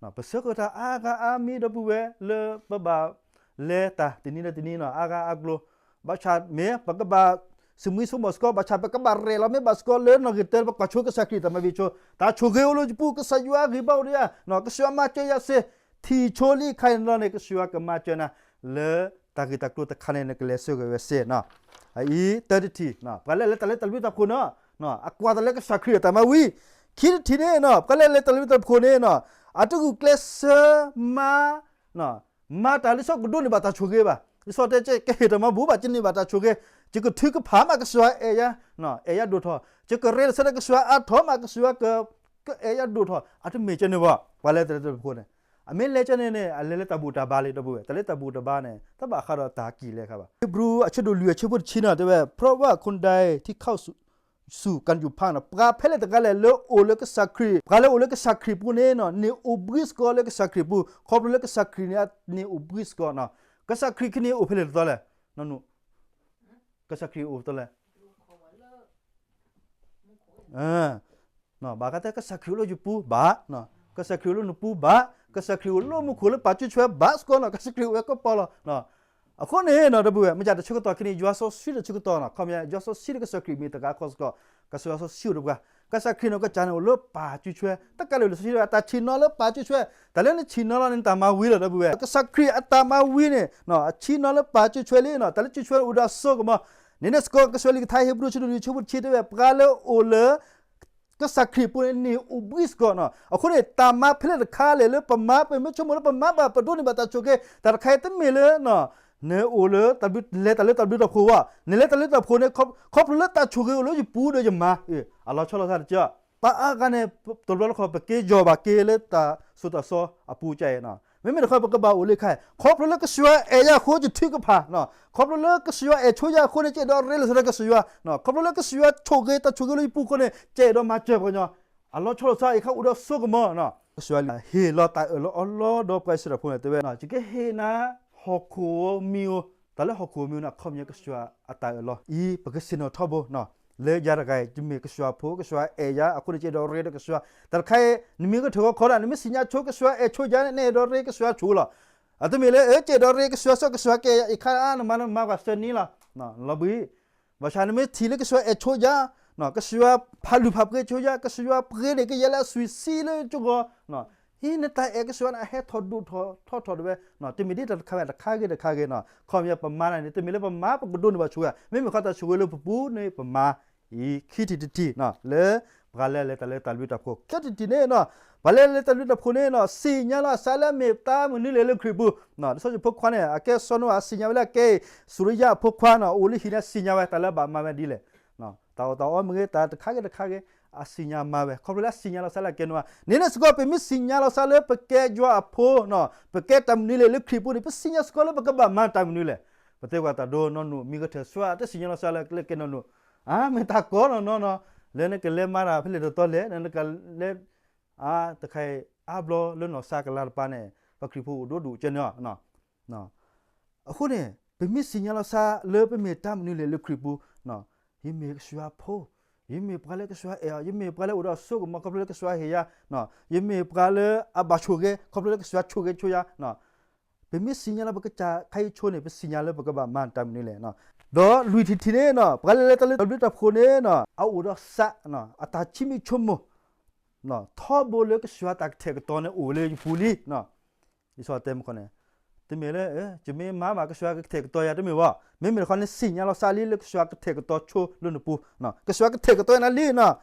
ၤ, ပဆၢကတီၢ်အါဂၤအါမံၤဒီပုၢ်ဝဲၢ်လၢပဘၣ်လဲၤတၢ်တနံၤဒီးတနံၤနီၤ အါဂၤအါကျိၤ, ဘၣ်ဆၣ်မ့ၢ်ပကဘၣ် စမံစမီၣ်စ့ၢ်ကီး ဘၣ်ဆၣ်ပကဘၣ်ရဲၣ်လီၤမ့ၢ်ဘၣ်စ့ၢ်ကီးလၢနီၢ်ဂ့ၤတဲလၢပကွၢ်ဆိကစၢ်ခရံာ်တၢ်မၤဝံၤဆိ, တၢ်ဆိၣ်ဂ့ၤအိၣ်လၢယပူၤ ကစၢ်ယွၤဂံၢ်ဘါအိၣ်ဒီးယၤ, ကစၢ်ယွၤမၤစၢၤယၤစ့ၢ်, ထံၣ်ဆိလံခါအံၤန့ၣ်လီၤန့ၣ် ကစၢ်ယွၤကမၤစၢၤနၤ လၢတၢ်ဂ့ၢ်တၢ်ကျိၤတခါန့ၣ် နကလဲၤဆၢဂ့ၤဝဲစ့ၢ်နီၤ. အအံၤ တၢတထံၣ်, ပှၤလၢအလဲၤတၢ်လၢတၢ်ဘျုးတၢ်ဖှိၣ်နီၤ, အကွၢ်တၢ်လၢကစၢ်ခရံာ်အတၢ်မၤဝံၤ, ခံတထံၣ်န့ၣ်နီၤ ပှၤလၢအလဲၤတၢ်လၢတၢ်ဖှိၣ်န့ၣ်နီၤ, အတဂုာ်ကျဲးစၢးမၤ မၤတၢ်လၢယကဒိးန့ၢ်ဘၣ်တၢ်ဆိၣ်ဂ့ၤဘၣ်. ဒ်သိးတဲ ယကဟ့ၣ်တၢ်မၤဘူၣ်ဘၣ် ယန့ၢ်ဘၣ်တၢ်ဆိၣ်ဂ့ၤ, ယကထုကဖၣ်မးကစၢ်ယွၤအဲၣ်ယၤ, အဲၣ်ယၤဒိၣ်ထီၣ်, ယကရဲၣ်လီၤဆၢဒီးကစၢ်ယွၤအါထီၣ်မး ကစၢ်ယွၤကအဲၣ်ယၤဒိၣ်ထီၣ်, အတမ့ၢ်ကဲန့ၣ်ဘၣ်. ပှၤလၢအလဲၤတၢ်လၢတၢ်ဖှိၣ်န့ၣ် အမ့ၢ်လဲၤကဲန့ၣ်န့ၣ် အလဲၤလၢတၢ်ဘူၣ်တၢ်ဘါလံ ဒီပုၢ်ဝဲၢ်, တၢ်လၢတၢ်ဘူၣ်တၢ်ဘါန့ၣ် တဘၣ်ဃးဒီးတၢ်ကံၣ်လဲၣ်ခါဘၣ်. ဟ့းဘြူၤ အဆၢဒိၣ်လွံၢ် အဆၢဖိတဆံန့ၣ် တဲဝဲ เพราะว่าคนใดที่เข้าสู่ စူၢ်ကၣ်ယူၢ်ဖးနီၤ, ပှၤဖဲလဲၣ်တဂၤလဲၣ်လၢအိၣ်လၢကစၢ်ခရံာ်, ပှၤလၢအိၣ်လၢကစၢ်ခရံာ်ပူၤန့ၣ်နီၤ န့ၢ်အိၣ်ဘှံးစ့ၢ်ကီးလၢကစၢ်ခရံာ်ပူၤ, ခီဖျိလၢကစၢ်ခရံာ်န့ၣ် န့ၢ်အိၣ်ဘှံးစ့ၢ်ကီးနီၤ. ကစၢ်ခရံာ်ခဲန့ၣ်အိၣ်ဖဲလဲၣ်တတီလဲၣ်, ကစၢ်ခရံာ်အိၣ်တတီလဲၣ် ဘၣ်ဃးတဲကစၢ်ခရံာ်အိၣ်လၢယပူၤဘၣ်, ကစၢ်ခရံာ်အိၣ်လၢနပူၤဘၣ်, ကစၢ်ခရံာ်အိၣ်လၢမူခိၣ်လၢပာ်စုဆွဲဘၣ်စ့ၢ်ကီးနီၤ, ကစၢ်ခရံာ်အိၣ်ဝဲကပီၤလီၤ. အဃိန့ၣ်နီၤ ဒီပုၢ်ဝဲၢ် မ့ၢ်တၢ်တဆၢကတီၢ်ခဲန့ၣ် ယွၤစီဆှံတဆၢကတီၢ်နီၤ, ခီပညီ ယွၤစီဆှံလၢကစၢ်ခရံာ်မ့ၢ်တဂၤဃီစ့ၢ်ကီး, ကစၢ်ယွၤစီဆှံအိၣ်ဒီးပှၤ, ကစၢ်ခရံာ်န့ၣ် ကစၢ်န့ၣ်အိၣ်လၢပာ်စုဆွဲ, တကးလၢလံာ်စီဆှံတဲဝဲ တၢ်ဆ့ၣ်နီၤလၢပာ်စုဆွဲ, တၢ်လၢနဆ့ၣ်နီၤလီၤန့ၣ် တၢ်မၤဝံၤလီၤ ဒီပုၢ်ဝဲၢ်, ကစၢ်ခရံာ်အတၢ်မၤဝံၤန့ၣ် အဆ့ၣ်နီၤလၢပာ်စုဆွဲလံနီၤ, တၢ်လၢစုဆွဲအိၣ်ဒီးအစိကမီၤ, န့ၣ်န့ၣ်စ့ၢ်ကီး ကစၢ်ယွၤလံာ်ကထါ ဟ့းဘြူၤ အဆၢဒိၣ်လွံၢ် အဆၢဖိတဆံတဲဝဲ ပှၤလၢအိၣ်လၢ ကစၢ်ခရံာ်ပူၤန့ၣ် န့ၢ်အိၣ်ဘှံးစ့ၢ်ကီးနီၤ. အဃိန့ၣ် တၢ်မၤဖဲလဲၣ်တခါလဲၣ်လၢပမၤ ပမ့ၢ်ဆိကမိၣ်လၢပမၤဘၣ် ပဒိးန့ၢ်ဘၣ်တၢ်ဆိၣ်ဂ့ၤ, တၢ်တခါအံၤတမ့ၢ်လၢ နအိၣ်လၢ လဲၤတၢ်လၢတၢ်ဘျုးတၢ်ဖှိၣ်ဘၣ်, နလဲၤတၢ်လၢတၢ်ဖှိၣ်န့ၣ် ခီဖျိလၢတၢ်ဆိၣ်ဂ့ၤအိၣ်လၢယပူၤဒီးယမၤ, အလီၤဆီလိာ်သးတက့ၢ်. ပှၤအါဂၤန့ၣ် တဘျီတခီၣ် ပက့ၤယီၢ်ဘၣ်က့ၤလၢတၢ်သိၣ်တၢ်သီအပူၤကဲနီၤ. မ့မ့ၢ်တခီ ပကဘၣ်အိၣ်လၢခါ, ခီဖျိလၢကစၢ်ယွၤအဲၣ်ယၤအဃိ ယထုကဖၣ်, ခီဖျိလၢကစၢ်ယွၤအဲၣ်ဆိယၤအဃိန့ၣ် ယအဲၣ်ဒိးရ့လိာ်သးဒီးကစၢ်ယွၤ, ခီဖျိလၢကစၢ်ယွၤဆိၣ်ဂ့ၤ တၢ်ဆိၣ်ဂ့ၤလၢယပူၤအဃိန့ၣ် ယအဲၣ်ဒိးမၤစၢၤပှၤကညီ, အလီၤဆီလိာ်သးအံၤခါအိၣ်ဒီးစိကမီၤ ကစၢ်ယွၤဟ့ၣ်လီၤတၢ်အၢၣ်လီၤအီလီၤဒီးပှၤအံၣ်စရ့လးဖိန့ၣ် တဲဝဲ, ယကဟ့ၣ်နၤ ဟီၣ်ခိၣ်ဧိၤမံၤဧိၤ, တၢ်လၢဟီၣ်ခိၣ်ဧိၤမံၤန့ၣ် အခီပညီကစၢ်ယွၤအတၢ်အၢၣ်လီၤအံၤ ပကဆ့ၣ်နီၤထီဘိ, လၢယၤတဂၤအံၤ ယမ့ၢ်ကစၢ်ယွၤဖိ ကစၢ်ယွၤအဲၣ်ယၤအဃိန့ၣ် ယအဲၣ်ဒိးရ့ဒီးကစၢ်ယွၤ, တၢ်တခါအံၤ နမ့ၢ်ကထၢၣ်ဂီၤခီဒၣ် နမ့ၢ်စံၣ်ညီၣ်ဆိကစၢ်ယွၤအဲၣ်ဆိယၤန့ၣ် နအဲၣ်ဒိးရ့ကစၢ်ယွၤဆိလီၤ. အတမ့ၢ်လၢ ယအဲၣ်ဒိးရ့ကစၢ်ယွၤဆိ ကစၢ်ယွၤကအဲၣ်ယၤအံၤခါ နမၤနမၤပှၤစၢနံၤလီၤ, လီၤဘှံး ဘၣ်ဆၣ်နမ့ၢ်ထံၣ်လၢကစၢ်ယွၤအဲၣ်ဆိယၤ, ကစၢ်ယွၤဖးလုၢ်ဖးပှ့ၤဆိယၤ, ကစၢ်ယွၤပှ့ၤန့ၢ်က့ၤယၤလၢအသွံၣ်ဆံးလၢကၠိဂီၤ, ဟံးနတၢ်အဲၣ်ကစၢ်ယွၤန့ၣ် အဟဲထီၣ်ဒိၣ်ထီၣ်ထီထီၣ်တဝဲ, တမ့ၢ်ဒ်တၢ်တခါဝဲတခါဂ့ၤတခါဂ့ၤနီၤ, ခီပညီပမၤန့ၣ် တမ့ၢ်လၢပမၤပကဒိးန့ၢ်ဘၣ်ဆိၣ်ဂ့ၤ, မ့မ့ၢ်ဃီတၢ်ဆိၣ်ဂ့ၤလၢပပူၤန့ၣ်ပမၤအံၤ ခံထံၣ်တထံၣ်နီၤ, လၢပှၤလၢအလဲၤတၢ်လၢတၢ်ဘျုးတၢ်ဖှိၣ်, သၢထံၣ်တထံၣ်န့ၣ်နီၤ, ပှၤလၢအလဲၤတၢ်ဘျုးတၢ်ဖှိၣ်န့ၣ်နီၤ သ့ၣ်ညါလီၤအသးလၢအမ့ၢ်တၢ်မနုၤလဲၣ်လၢခရံာ်ပူၤ, ဒ်စီၤယိၤၡူးဖိခွါန့ၣ် အကဲစီၤနိအၤ အသ့ၣ်ညါဝဲလၢအကဲအံၤ စူၤရံယါအဖိခွါနီၤ, အိၣ်လၢဟံၣ်န့ၣ် အသ့ၣ်ညါဝဲ တၢ်လၢအဘၣ်မၤဝဲဒ်လဲၣ်, တၢ်အီၣ်တၢ်အီမ့ၢ်ဂ့ၤ တၢ်တခါဂ့ၤတခါဂ့ၤ အသ့ၣ်ညါမၤဝဲ ခီဖျိလၢအသ့ၣ်ညါလီၤသးလၢအကဲနီၤ, န့ၣ်န့ၣ်စ့ၢ်ကီး ပမ့ၢ်သ့ၣ်ညါလီၤသးလၢပကဲယွၤအဖိနီၤ, ပကဲတၢ်မနုၤလဲၣ်လၢခရံာ်ပူၤန့ၣ် ပသ့ၣ်ညါစ့ၢ်ကီးလၢပကဘၣ်မၤတၢ်မနုၤလဲၣ်, ပတဲကွၢ်တၢ်ဒိနီၢ်နုၣ် မံၤကထၢၣ်ဆှါ တသ့ၣ်ညါလီၤသးလၢကလဲၤကဲနီၢ်နုၣ်, အါ မ့ၢ်တၢ်ကီနီၢ်နီၢ်နီၢ်, လၢနကလဲၤမၤတၢ်ဖဲလဲၣ်တတီလဲၣ် နကလဲၤ အါ တခါအံၤ အါဘျီလၢနီၢ်သးကလါတပၤန့ၣ် ပှၤခရံာ်ဖိအိၣ်ဒိၣ်ဒိၣ်ကဲန့ၣ်လီၤ. အဃိန့ၣ် ပမ့ၢ်သ့ၣ်ညါလီၤသးလၢပမ့ၢ်တၢ်မနုၤလဲၣ်လၢခရံာ်ပူၤ, ယမ့ၢ်ကစၢ်ယွၤဖိ, ယမ့ၢ်ပှၤလၢကစၢ်ယွၤအဲၣ်အီၤ, ယမ့ၢ်ပှၤလၢအိၣ်ဒီးအစိကမီၤခီဖျိလၢကစၢ်ယွၤဟ့ၣ်ယၤ, ယမ့ၢ်ပှၤလၢအဘၣ်ဆိၣ်ဂ့ၤ ခီဖျိလၢကစၢ်ယွၤဆိၣ်ဂ့ၤဆိၣ်ယၤ, ပမ့ၢ်သ့ၣ်ညါလၢပကစၢ်ခါအံၤဆိန့ၣ် ပသ့ၣ်ညါလၢပကဘၣ်မၤတၢ်မနုၤလဲၣ်. ဒီးလွံၢ်ထံၣ်တထံၣ်န့ၣ် ပှၤလၢလဲၤတၢ်လၢတၢ်ဘျုးတၢ်ဖှိၣ်န့ၣ် အအိၣ်ဒီးသး အတၢ်ဆိမိၣ်ဆိကမိၣ် ထီဘိလၢကစၢ်ယွၤတၢ်ကထဲၣ်ကတီၤန့ၣ်အိၣ်လၢယပူၤလံ. လံာ်စီဆှံတဲမ့ၢ်ခီန့ၣ် တမ့ၢ်လၢ ယမ့ၢ်မၤဘၣ်ကစၢ်ယွၤကထဲၣ်ကတီၤယၤတမ့ၢ်ဘၣ်, မ့မ့ၢ်တခီန့ၣ်သ့ၣ်ညါလီၤသးလံလၢကစၢ်ယွၤကထဲၣ်ကတီၤဆိလၢနပူၤ, ကစၢ်ယွၤကထဲၣ်ကတီၤနၤလံနီၤ. လံာ်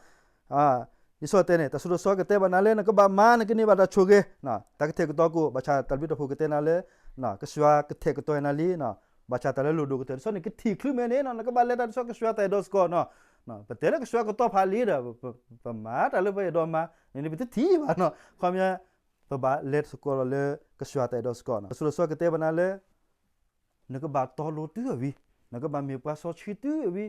စီဆှံတဲန့ၣ် တၢ်စိတၢ်ကမီၤကတဲဘၣ်နၤလၢနကဘၣ်မၤ နကန့ၢ်ဘၣ်တၢ်ဆိၣ်ဂ့ၤ, တၢ်ကထဲၣ်ကတီၤကအိၣ် ဘၣ်ဆၣ်တၢ်ဘျုးတၢ်ဖှိၣ်ကတဲနၤလၢ ကစၢ်ယွၤကထဲၣ်ကတီၤနၤလံ, ဘၣ်ဆၣ်တၢ်လၢလိၣ်ဒိၣ်ကတၢၢ်တဆီန့ၣ် ကထံၣ်ချုးမဲာ်န့ၣ်နီၤ နကဘၣ်လဲၤတၢ်ဒ်သိးကစၢ်ယွၤတၢ်အဲၣ်ဒိးစ့ၢ်ကီးနီၤ. ပတဲလၢကစၢ်ယွၤကတီၤဖးလံဒီး ပမၤတၢ်လၢပအဲၣ်ဒိးမၤန့ၣ် ပတထံၣ်ဘၣ်နီၤ. ခီပညီ ပဘၣ်လဲၤစ့ၢ်ကီးလီၤလၢကစၢ်ယွၤတၢ်အဲၣ်ဒိးစ့ၢ်ကီးနီၤ. တၢ်စိတၢ်ကမီၤကတဲဘၣ်နၤလၢ နကဘၣ်တီလိၤတုၤအဝံၤ, နကဘၣ်မ့ၢ်ပှၤစီဆှံတုၤအဝံၤ,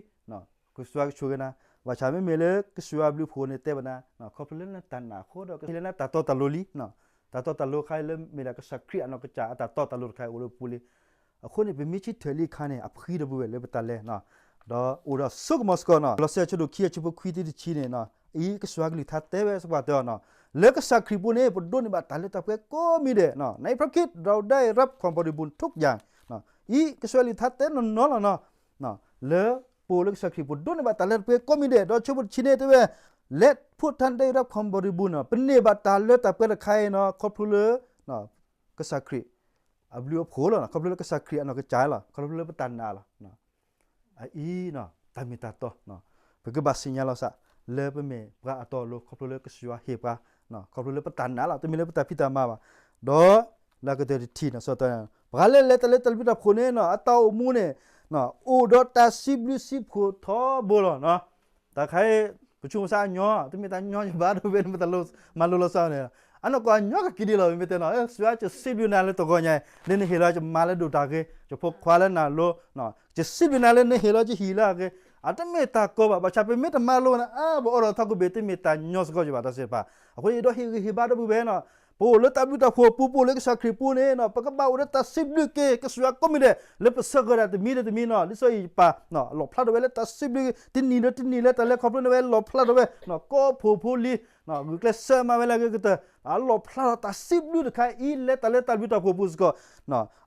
ကစၢ်ယွၤကဆိၣ်ဂ့ၤနၤ, ဘၣ်ဆၣ်မ့မ့ၢ်လၢကစၢ်ယွၤဘျုးဖှိၣ်န့ၣ်တဲဘၣ်နၤ ခီဖျိလၢနတၢ်နာ်အဃိဒီး ကဟ့ၣ်လၢနတၢ်တီတၢ်လိၤလံ, တၢ်တီတၢ်လိၤတခါအံၤလၢမ့ၢ်ဒၣ်ကစၢ်ခရံာ်အနီၢ်ကစၢ်အတၢ်တီတၢ်လိၤတခါအံၤအိၣ်လၢပပူၤလံ. အဃိန့ၣ် ပမ့ၢ်ဆၢထၢၣ်လံအခါန့ၣ် အဖှံတဘၣ်ဝဲလၢပတၢ်လဲၤ ဒီးအိၣ်ဒီးစိကမီၤစ့ၢ်ကီးနီၤ. ကလီးစဲအဆၢဒိၣ်ခံအဆၢဖိခွံတုၤတဆံန့ၣ် အံၤကစၢ်ယွၤကလုၢ်ကထါတဲဝဲစ့ၢ်ကီးတဲအီၤနီၤ, လၢကစၢ်ခရံာ်ပူၤန့ၣ် ပဒိးန့ၢ်ဘၣ်တၢ်လၢတၢ်ပှဲၤကိးမံၤဒဲး, ในพระคริสต์เราได้รับความบริบูรณ์ทุกอย่าง, အံၤကစၢ်ယွၤကလုၢ်ကထါတဲနီၢ်နီၢ်လီၤနီၤ, လၢပအိၣ်လၢကစၢ်ခရံာ်ပူၤ ဒိးန့ၢ်ဘၣ်တၢ်လၢတၢ်ပှဲၤကိးမံၤဒဲး, ဒီးဆၢဖိတဆံန့ၣ်တဲဝဲ และพวกท่านได้รับความบริบูรณ์ ပန့ၢ်ဘၣ်တၢ်လၢတၢ်ပှဲၤတခါအံၤနီၤ ခီဖျိလၢ ကစၢ်ခရံာ် အဘျုးအဖှိၣ်လီၤ, ခီဖျိလၢကစၢ်ခရံာ်အနီၢ်ကစၢ်လီၤ, ခီဖျိလၢပတၢ်နာ်လီၤ. အအံၤ တၢ်မ့ၢ်တၢ်တီ, ပကဘၣ်သ့ၣ်ညါလီၤသး လၢပမ့ၢ်ပှၤအတီအလိၤ ခီဖျိလၢကစၢ်ယွၤဟ့ၣ်ပှၤ, ခီဖျိလၢပတၢ်နာ်လီၤ, တမ့ၢ်လၢပတၢ်ဖံးတၢ်မၤဘၣ်. ဒီးလၢကတၢၢ်တထံၣ် ပှၤလၢလဲၤတၢ်လၢတၢ်ဘျုးတၢ်ဖှိၣ်န့ၣ် အတၢ်အိၣ်မူန့ၣ် အိၣ်ဒီးတၢ်စံးဘျုးစံးဖှိၣ်ထီဘိလီၤ. တၢ်ခါအံၤ ပဆိကမိၣ်သးအညီ တမ့ၢ်တၢ်ညီယဘၣ်ဒ်ဝဲ မၤလိလီၤသးန့ၣ်, အနီၢ်ကီၢ်အညီကက့ၤဒ်လီၤ မ့မ့ၢ်တဲနီၤ ကစၢ်ယွၤ ယစံးဘျုးနၤလၢတဂီၤညါအံၤ လၢနဟ့ၣ်လီၤယမါလၢဒိၣ်တၢ်ဂ့ၤ, ယဖိခွါလၢနၤလိၤ, ယစံးဘျုးနၤလၢနဟ့ၣ်လီၤယဟံၣ်လၢအဂ့ၤ, အတမ့ၢ်တၢ်ကီဘၣ်, ဘၣ်ဆၣ်ပမ့ၢ်တမၤလိန့ၣ် အါ ပအိၣ်ဒီးထီၣ်ကဘ့ၣ် တမ့ၢ်တၢ်ညီစ့ၢ်ကီးယဘၣ်တၢ်သ့ၣ်တဖၣ်. အဃိန့ၣ် ယဒီးဟ့ၣ်ဂံၢ်ဟ့ၣ်ဘါဒီပုၢ်ဝဲၢ်နီၤ, ပအိၣ်လၢတၢ်ဘျုးတၢ်ဖှိၣ်ပူၤ ပအိၣ်လၢကစၢ်ခရံာ်ပူၤန့ၣ် ပကဘၣ်အိၣ်ဒီးတၢ်စံးဘျုးက့ၤ ကစၢ်ယွၤကိးမံၤဒဲး လၢပဆၢကတီၢ်တမံၤလၢတမံၤနီၤ, ဒ်သိးအံၤယပာ် လီၣ်ဖျါထီၣ်ဝဲလၢတၢ်စံးဘျုး တနံၣ်လၢတနံၣ်လၢ တၢ်လဲၤခီဖျိန့ၢ်ဝဲ လီၣ်ဖျါထီၣ်ဝဲ ကိးဖှိၣ်ဖိလံၤ ဂုာ်ကျဲးစၢးမၤဝဲလၢအဂ့ၤကတၢၢ် အလီၣ်ဖျါထီၣ်တၢ်စံးဘျုးတခါအံၤ လၢတၢ်လၢတၢ်ဘျုးတၢ်ဖှိၣ်ပူၤစ့ၢ်ကီး.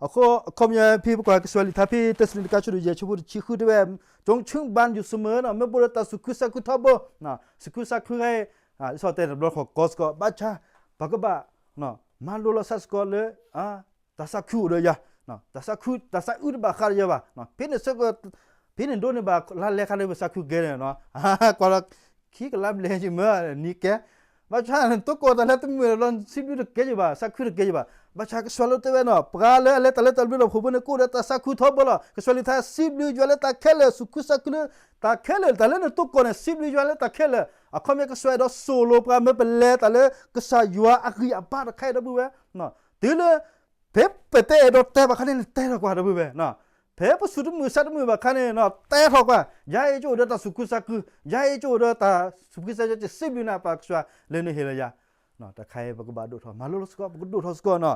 အဃိ အခီပညီဖဲပကွၢ်ကစၢ်ယွၤလံာ်ထါဖဲ တစနံးတကါ ဆၢဒိၣ်ယဲၢ် ဆၢဖိတဆံဃုတဲဝဲ ကၠိဆူဘၣ်ယူၣ်စမၢနီၤ မ့ၢ်ပအိၣ်ဒီးတၢ်သူၣ်ခုသးခုထီဘိ, သူၣ်ခုသးခုခါအံၤ လံာ်စီဆှံတဲန့ၣ် တဘျီဃီကီစ့ၢ်ကီး ဘၣ်ဆၣ် ပကဘၣ် မၤလိလီၤသးစ့ၢ်ကီးလၢ တၢ်သးခုအိၣ်ဒီးယၤ, တၢ်သးခု တၢ်သးအုးတဘၣ်ဃးဒီးယၤဘၣ်. ဖဲန့ၣ်ဆၢကတီၢ် ဖဲန့ၣ်ဒိးန့ၢ်ဘၣ်လါလဲခါလၢပသးခုကဲန့ၣ်နီၤ, ကွၢ်လီၤ ခံကလးဘျဲၣ်ယမၢနံၤကဲ, ဘၣ်ဆၣ်နတိၢ်ကီၢ်တၢ်လၢတမုာ်လီၤ စံးဘျုးတကဲယဘၣ် သးခုတကဲယဘၣ်. ဘၣ်ဆၣ်ကစၢ်ယွၤလၢတဲဝဲနီၤ ပှၤလၢအလဲၤတၢ်လၢတၢ်ဘျုးတၢ်ဖှိၣ်ဖိန့ၣ် ကအိၣ်ဒီးတၢ်သးခုထီဘိလီၤ. ကစၢ်ယွၤလၢထါ စံးဘျုးယွၤလၢတၢ်ခဲလၢာ် သူၣ်ခုသးခုလၢတၢ်ခဲလၢာ် တၢ်လၢနတိၢ်ကီၢ်န့ၣ် စံးဘျုးယွၤလၢတၢ်ခဲလၢာ်. အခီပညီကစၢ်ယွၤအဲၣ်ဒိးသိၣ်လိပှၤ မ့ၢ်ပလဲၤတၢ်လၢကစၢ်ယွၤအဂံၢ်အဘါတခါအံၤဒီပုၢ်ဝဲၢ်, တုၤလၢ ဖဲပတဲအဲၣ်ဒိးတဲဘၣ်ခါန့ၣ် နတဲထီၣ်ကွၢ်ဒီပုၢ်ဝဲၢ်, ဖဲပသူၣ်တမုာ်သးတမုာ်ဘၣ်ခါန့ၣ် တဲထီၣ်ကွၢ်, ယၤအံၤကအိၣ်ဒီးတၢ်သူၣ်ခုသးခု, ယၤအံၤကအိၣ်ဒီးတၢ်သူၣ်ခုသးခု, ယစံးဘျုးနၤပၢ်ကစၢ်လၢနဟ့ၣ်လီၤယၤ. တၢ်ခါအံၤပကဘၣ်ဒိၣ်ထီၣ် မၤလိလီၤစ့ၢ်ကီး ပကဒိၣ်ထီၣ်စ့ၢ်ကီးနီၤ.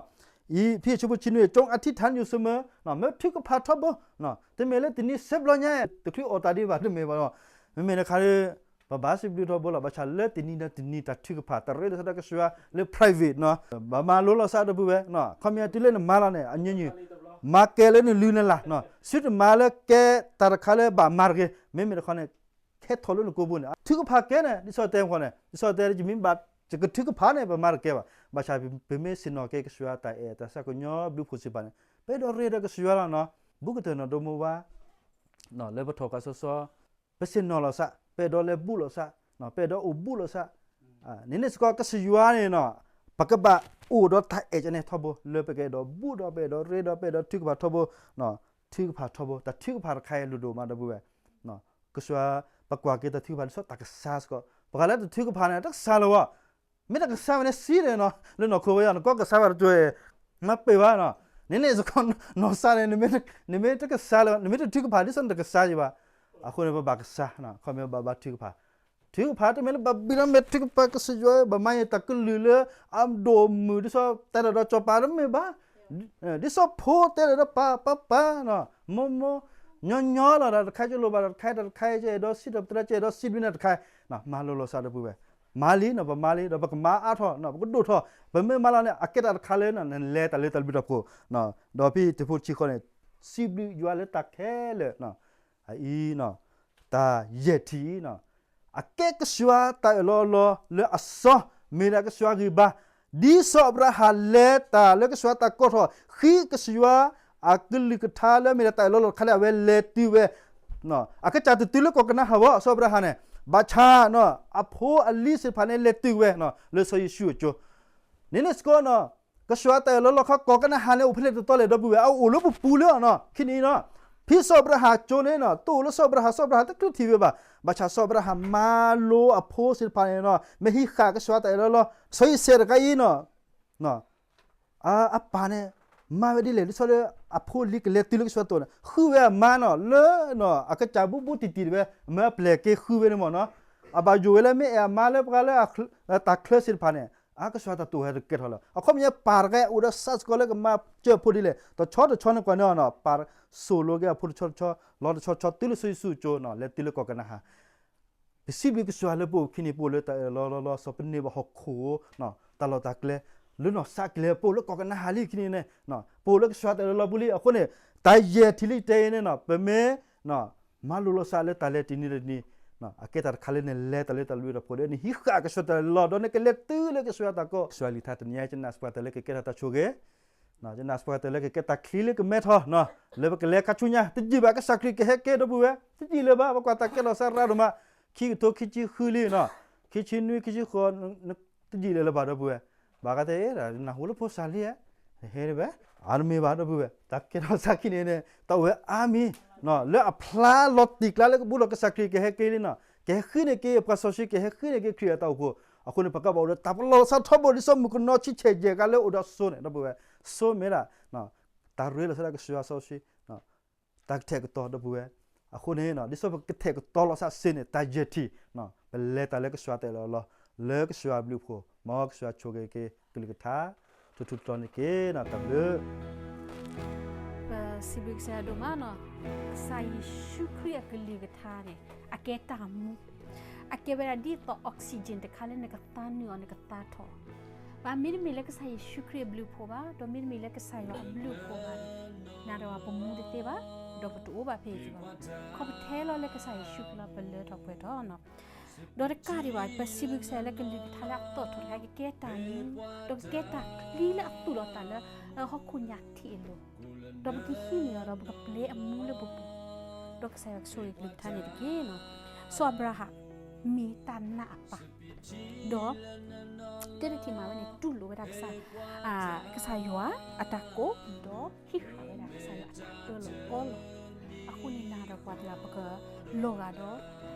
အံၤဖဲဆၢဖိဆံနွံ ကၠိအထံထၣ်ယူၣ်စမၢ မ့ၢ်ထုကဖၣ်ထီဘိ, တမ့ၢ်လၢတနံၤစဲးဘျီညါ တချုးအီၣ်တၢ်ဒံးဘၣ် တမ့ၢ်ဘၣ်နီၤ. မ့မ့ၢ်တခါဒီး ပဘၣ်စံးဘျုးထီဘိလီၤ. ဘၣ်ဆၣ်လၢတနံၤဒီးတနံၤတၢ်ထုကဖၣ် တရ့ဒီးစးဒီးကစၢ်ယွၤလၢ private နီၤ, ဘၣ်မၤလိလီၤသးဒီပုၢ်ဝဲၢ်, ခီပညီတုၤလၢနမၤလီၤန့ၣ် အညီနုၢ် မၤကဲလၢနလုၢ်နလၢ်, သုတမၤလၢကဲတၢ်တခါလၢဘၣ်မၤတဂ့ၤ, မ့မ့ၢ်တခီန့ၣ် ဟဲထီၣ်လၢနကိာ်ပူၤန့ၣ် ထုကဖၣ်ကဲန့ၣ် ဒ်သိးတဲမ့ၢ်ဃီန့ၣ် ဒ်သိးတဲယမ့ၢ်ဘၣ် ယကထုကဖၣ်န့ၣ် ပမၤတကဲဘၣ်. ဘၣ်ဆၣ်ပမ့ၢ်ဆ့ၣ်နီၤကဲကစၢ်ယွၤတၢ်အဲၣ်တၢ်သးကညီၤဘျုးဖှိၣ်သ့ၣ်တဖၣ်န့ၣ် ပအဲၣ်ဒိးရ့ဒီးကစၢ်ယွၤလီၤနီၤ. ဘူးကတၢၢ်နီၣ်ဒိမါဝၤ လၢပထီၣ်ဃာ်စီစီ ပဆ့ၣ်နီၤလီၤသး ပအဲၣ်ဒိးလဲၤဘူးလိာ်သး ပအဲၣ်ဒိးအိၣ်ဘူးလိာ်သး န့ၣ်န့ၣ်စ့ၢ်ကီး ကစၢ်ယွၤန့ၣ်နီၤ ပကဘၣ်အိၣ်ဒီးတၢ်အဲၣ်ကန့ၣ်ထီဘိ လၢပကအဲၣ်ဒိးဘူးဒီး ပအဲၣ်ဒိးရ့ဒီး ပအဲၣ်ဒိးထုကဖၣ်ထီဘိ, ထုကဖၣ်ထီဘိ တၢ်ထုကဖၣ်တခါအံၤလိၣ်ဒိၣ်မးဒီပုၢ်ဝဲၢ်, ကစၢ်ယွၤ ပကွၢ်က့ၤတၢ်ထုကဖၣ်ဒ်သိးတၢ်ကစၢ်စ့ၢ်ကီး ပှၤလၢတထုကဖၣ်န့ၣ် တကစၢ်လၢၤဘၣ်. မ့ၢ်တကစၢ်ဝဲန့ၣ် စံးန့ၣ်နီၤ လၢနီၢ်ခိဝဲယၤ နကီၢ်ကစၢ်ဘၣ်တကၠိ မၤပ့ၢ်ဘၣ်နီၤ. န့ၣ်န့ၣ်စ့ၢ်ကီး နီၢ်စၢ်န့ၣ် နမ့ၢ်တကစၢ်လၢၤဘၣ်, နမ့ၢ်တထုကဖၣ် ဒ်သိးနတကစၢ်ယံၤဘၣ်. အဃိန့ၣ် ပဘၣ်ကစၢ်, ခီမ့ၢ်ဘၣ်ဘါထုကဖၣ်, ထုကဖၣ်တမ့ၢ်လၢဘၣ်ဘံၣ်လီၤ မ့ၢ်ထုကဖၣ်ကစၢ်ယွၤ ဘၣ်မၤယတၢ်ကလုၢ်လၢအဒိၣ်မုၢ် ဒ်သိးတဲဒၣ်ဒီးစီၤပၤတမ့ၢ်ဘၣ်. ဒ်သိးဖိတဲဒၣ်ဒီးပၢ်, ပၢ်ပၢ်, မိၢ်မိၢ်, ညီညီလီၤဒီး တခါကလိၣ်ဘၣ်ဒီးတခါ တခါ ကအဲၣ်ဒိးစံးဒီးပသရၣ် ကအဲၣ်ဒိးစံးဘျုးန့ၣ်တခါ, မၤလိလီၤစၢ်ဒီပုၢ်ဝဲၢ်, မၤလံနီၤ ပမၤလံဒီး ပကမၤအါထီၣ်နီၤ ပကဒိၣ်ထီၣ်, ပမ့ၢ်မၤလီၤန့ၣ် အကဲတၢ်တခါလၢ နလဲၤတၢ်လၢတၢ်ဘျုးတၢ်ဖှိၣ်, ဒီးဖဲတဖိတဆံဃီန့ၣ် စံးဘျုးယွၤလၢတၢ်ခဲလၢာ် အအံၤ, တၢ်ယဲၢ်ထံၣ်အံၤ, အကဲကစၢ်ယွၤတၢ်အၢၣ်လီၤလီၤလၢအစီ, မ့ၢ်ဒၣ်ကစၢ်ယွၤဂံၢ်ဘါ, ဒ်စီၤအၤဘြၤဟၣ်လဲၤတၢ်လၢကစၢ်ယွၤတၢ်ကိးထီၣ်, ဃ့ကစၢ်ယွၤအကလုၢ်ကထါလၢမ့ၢ်ဒၣ်တၢ်အၢၣ်လီၤလီၤတခါလၢအဝဲလဲၤတုၤဝဲ အကစၢ်တတုၤလၢကီၢ်ကနၤဧၣ်ဘၣ် စီၤအၤဘြၤဟၣ်န့ၣ်, ဘၣ်ဆၣ် အဖိအလံၤသ့ၣ်တဖၣ်န့ၣ် လဲၤတုၤဝဲ လၢစီၤယိၤၡူအစိၤ, န့ၣ်န့ၣ်စ့ၢ်ကီး ကစၢ်ယွၤတၢ်အၢၣ်လီၤလီၤခီကီၢ်ကနၤဧၣ်န့ၣ် အိၣ်ဖဲလဲၣ်တတီလဲၣ်ဒီပုၢ်ဝဲၢ် အအိၣ်လၢပပူၤလၢအီၤနီၤ ခံနံၤနီၤ, ဖဲစီၤအၤဘြၤဟၣ်အစိၤန့ၣ် တအိၣ်လၢစီၤအၤဘြၤဟၣ် စီၤအၤဘြၤဟၣ်တချုးထံၣ်ဝဲဘၣ်, ဘၣ်ဆၣ်စီၤအၤဘြၤဟၣ်မၤလိအဖိသ့ၣ်တဖၣ်န့ၣ် မ့ၢ်ဟံးဃာ်ကစၢ်ယွၤတၢ်အၢၣ်လီၤလီၤ, စီၤအံၤစဲးတဂၤအံၤနီၤ အပၢ်န့ၣ် မၤဝဲဒ်လဲၣ် ဒ်သိးလၢအဖိအလံၤကလဲၤတုၤလၢကစၢ်ယွၤအစိၤန့ၣ် ဃုဝဲအမါနီၤ လၢ အကစၢ်ဘူးဘူးတံၢ်တံၢ်တဝဲ အမၢပျဲၢ်က့ၤဃုဝဲန့ၣ်မ့ၢ်နီၤ, အဘၣ်ယိၣ်ဝဲလၢမ့ၢ်အဲၣ်အမါလၢပှၤလၢ တၢ်ချၢသ့ၣ်တဖၣ်န့ၣ် အကစၢ်ယွၤတၢ်တိာ်ဟဲတကဲထီၣ်လၢၤ, အခီပညီပၢ်တဂၤအိၣ်ဒီးစးစ့ၢ်ကီးလၢကမၤစၢၤဖိဒ်လဲၣ် တဆီတဆီန့ၣ်ကွၢ်န့ၣ်နီၤ ပၢ်သိၣ်လိက့ၤအဖိတဆီတဆီ လီၤတဆီဆီတုၤလၢစီၤယိၤၡူအစိၤနီၤ လဲၤတုၤလၢကီၢ်ကနၤဧၣ် ပစံးဘျုးကစၢ်ယွၤလၢပအိၣ်ခံန့ၣ် ပအိၣ်လၢတၢ်အၢၣ်လီၤလီၤလီၤဆီ ပန့ၢ်ဘၣ်ဟီၣ်ခိၣ် တၢ်လီၢ်တၢ်ကျဲ လၢနီၢ်စးကလဲၤ ပအိၣ်လၢကီၢ်ကနၤဧၣ်လံခံန့ၣ်န့ၣ် ပအိၣ်လၢကစၢ်ယွၤတၢ်အၢၣ်လီၤလီၤပူၤလံ အဃိန့ၣ် တၢ်ယဲၢ်ထံၣ်လံတဲအံၤန့ၣ်နီၤ ပမ့ၢ် မၤလိလီၤစၢ်လၢတၢ်လဲၤတနံၤတနံၤ အကဲတၢ်တခါလၢနလဲၤတၢ်လၢတၢ်ဘျုးတၢ်ဖှိၣ်ဒီး နဟံးဃာ်ကစၢ်ယွၤတၢ်အၢၣ်လီၤ ဒီးနကလဲၤတုၤလၢကစၢ်ယွၤတၢ်ကိး ကစၢ်ယွၤကလုၢ်ကထါတနံၤအံၤ ယနာ်စ့ၢ်ကီးတၢ်လၢကကဲထီၣ်တၢ်ဆိၣ်ဂ့ၤ ယနာ်စ့ၢ်ကီးတၢ်လၢကကဲတၢ်ချံလၢကမဲထီၣ် လၢပကလဲၤခါဆူညါ တယံာ်ဘၣ် ကစၢ်ခရံာ်ကဟဲက့ၤဒီပုၢ်ဝဲၢ် တယံာ်လၢၤဘၣ် ပကွၢ်တၢ်ကဲထီၣ်စးရါဒိၣ်မး ခံကထိခံဆံဃုလံနီၤ ခံဆံနွံ ခံဆံဃိး တယံာ်လၢၤလၢၤဘၣ်ဒီပုၢ်ဝဲၢ် ဘၣ်ဃးတဲ နၢ်ဟူလၢဖိစၢ်လံဧါ ဟဲတဘၣ် အါတမ့ၢ်ဘၣ်ဒီပုၢ်ဝဲၢ် တၢ်ကဲထီၣ်စးခံန့ၣ်န့ၣ် တၢ်အိၣ်ဝဲအါမံၤ လၢအဖျါလီၤတံၢ်ကျါလၢကဘူးဒီးကစၢ်ခရံာ်ကဟဲက့ၤလံနီၤ ကဟဲဃုန့ၢ်က့ၤပှၤစီဆှံ ကဟဲဃုန့ၢ်က့ၤခရံာ်အတၢ်အိၣ်ဖှိၣ် အဃိန့ၣ် ပကဘၣ်အိၣ်ဒီးတၢ်ပလီၢ်လီၤဆီထီဘိ ဒ်သိးမုၣ်ကနီၤဆံဆဲၣ်ယဲၢ်ဂၤလၢအိၣ်ဒီးစိန့ၣ် ဒီပုၢ်ဝဲၢ် စိမ့ၢ်ဒၣ် တၢ်ရ့လိာ်သးဒီးကစၢ်ယွၤစီဆှံ တၢ်ကထဲးကတီၤဒီပုၢ်ဝဲၢ် အဃိန့ၣ် ဒ်သိးပကထဲးကတီၤလီၤစၢ်စ့န့ၣ် တၢ်ယဲၢ်ထံၣ် ပလဲၤတၢ်လၢကစၢ်ယွၤတၢ်အၢၣ်လီၤလီၤ လၢကစၢ်ယွၤဘျုးဖှိၣ် မ်ကစၢ်ယွၤဆိၣ်ဂ့ၤက့ၤကလုၢ်ကထါ ထူထူတီၤတီၤန့ၣ်တက့ၢ်နီၤ တၢ်ဘျုး ပစံးဘျုးကစၢ်ယွၤဒိၣ်မးနီၤ ကစၢ်ယ့ၣ်ၡူးခရံာ်အကလုၢ်ကထါန့ၣ် အကဲတၢ်မူ အကဲဝဲဒၣ်ဒ်သိး oxygen တခါလၢနကသါနုာ်အီၤ နကသါထီၣ်အီၤ ဘၣ်မ့တမ့ၢ်လၢကစၢ်ယ့ၣ်ၡူးခရံာ်အဘျုးအဖှိၣ်ဘၣ် ဒီးမ့တမ့ၢ်လၢကစၢ်ယွၤအဘျုးအဖှိၣ်ဘၣ်န့ၣ် နၤဒီးပမူတသ့ဘၣ် ဒီးပတအိၣ်ဘၣ်ဖဲအံၤဘၣ် ခီပတဲလီၤလၢကစၢ်ယ့ၣ်ၡူးခရံာ်လီၤ ပလၢထီၣ်ပှဲၤထီၣ်နီၤ ဒီးတကးဒံးဘၣ် ပစံးဘျုးကစၢ်ယွၤလၢကလုၢ်ကထါလၢအသီၣ်ထီၣ်တခါ ကကဲတၢ်မူ ဒီးကကဲတၢ်ချံလၢအသူၣ်လီၤသးလၢ ဟီၣ်ခိၣ်ညါထံးအလိၤ ဒီးပကဟံးန့ၢ်အီၤဒီးပကပျဲအမူလၢပပူၤ ဒီးကစၢ်ယွၤကဆိၣ်ဂ့ၤကလုၢ်ကထါန့ၣ်တက့ၢ်နီၤ စီၤအၤဘြၤဟၣ် မ့ၢ်တၢ်နာ်အပၢ် ဒီး တဲတထံၣ်မးဝဲန့ၣ် တူၢ်လိာ်ဝဲဒၣ်ကစၢ် ကစၢ်ယွၤအတၢ်ကိး ဒီးဟံးဃာ်ဝဲဒၣ်ကစၢ်ယွၤအတၢ်အၢၣ်လီၤအီလီၤ အဃိန့ၣ်နၤဒီးပှၤတဂၤ ပကလီၤဂာ်ဒီး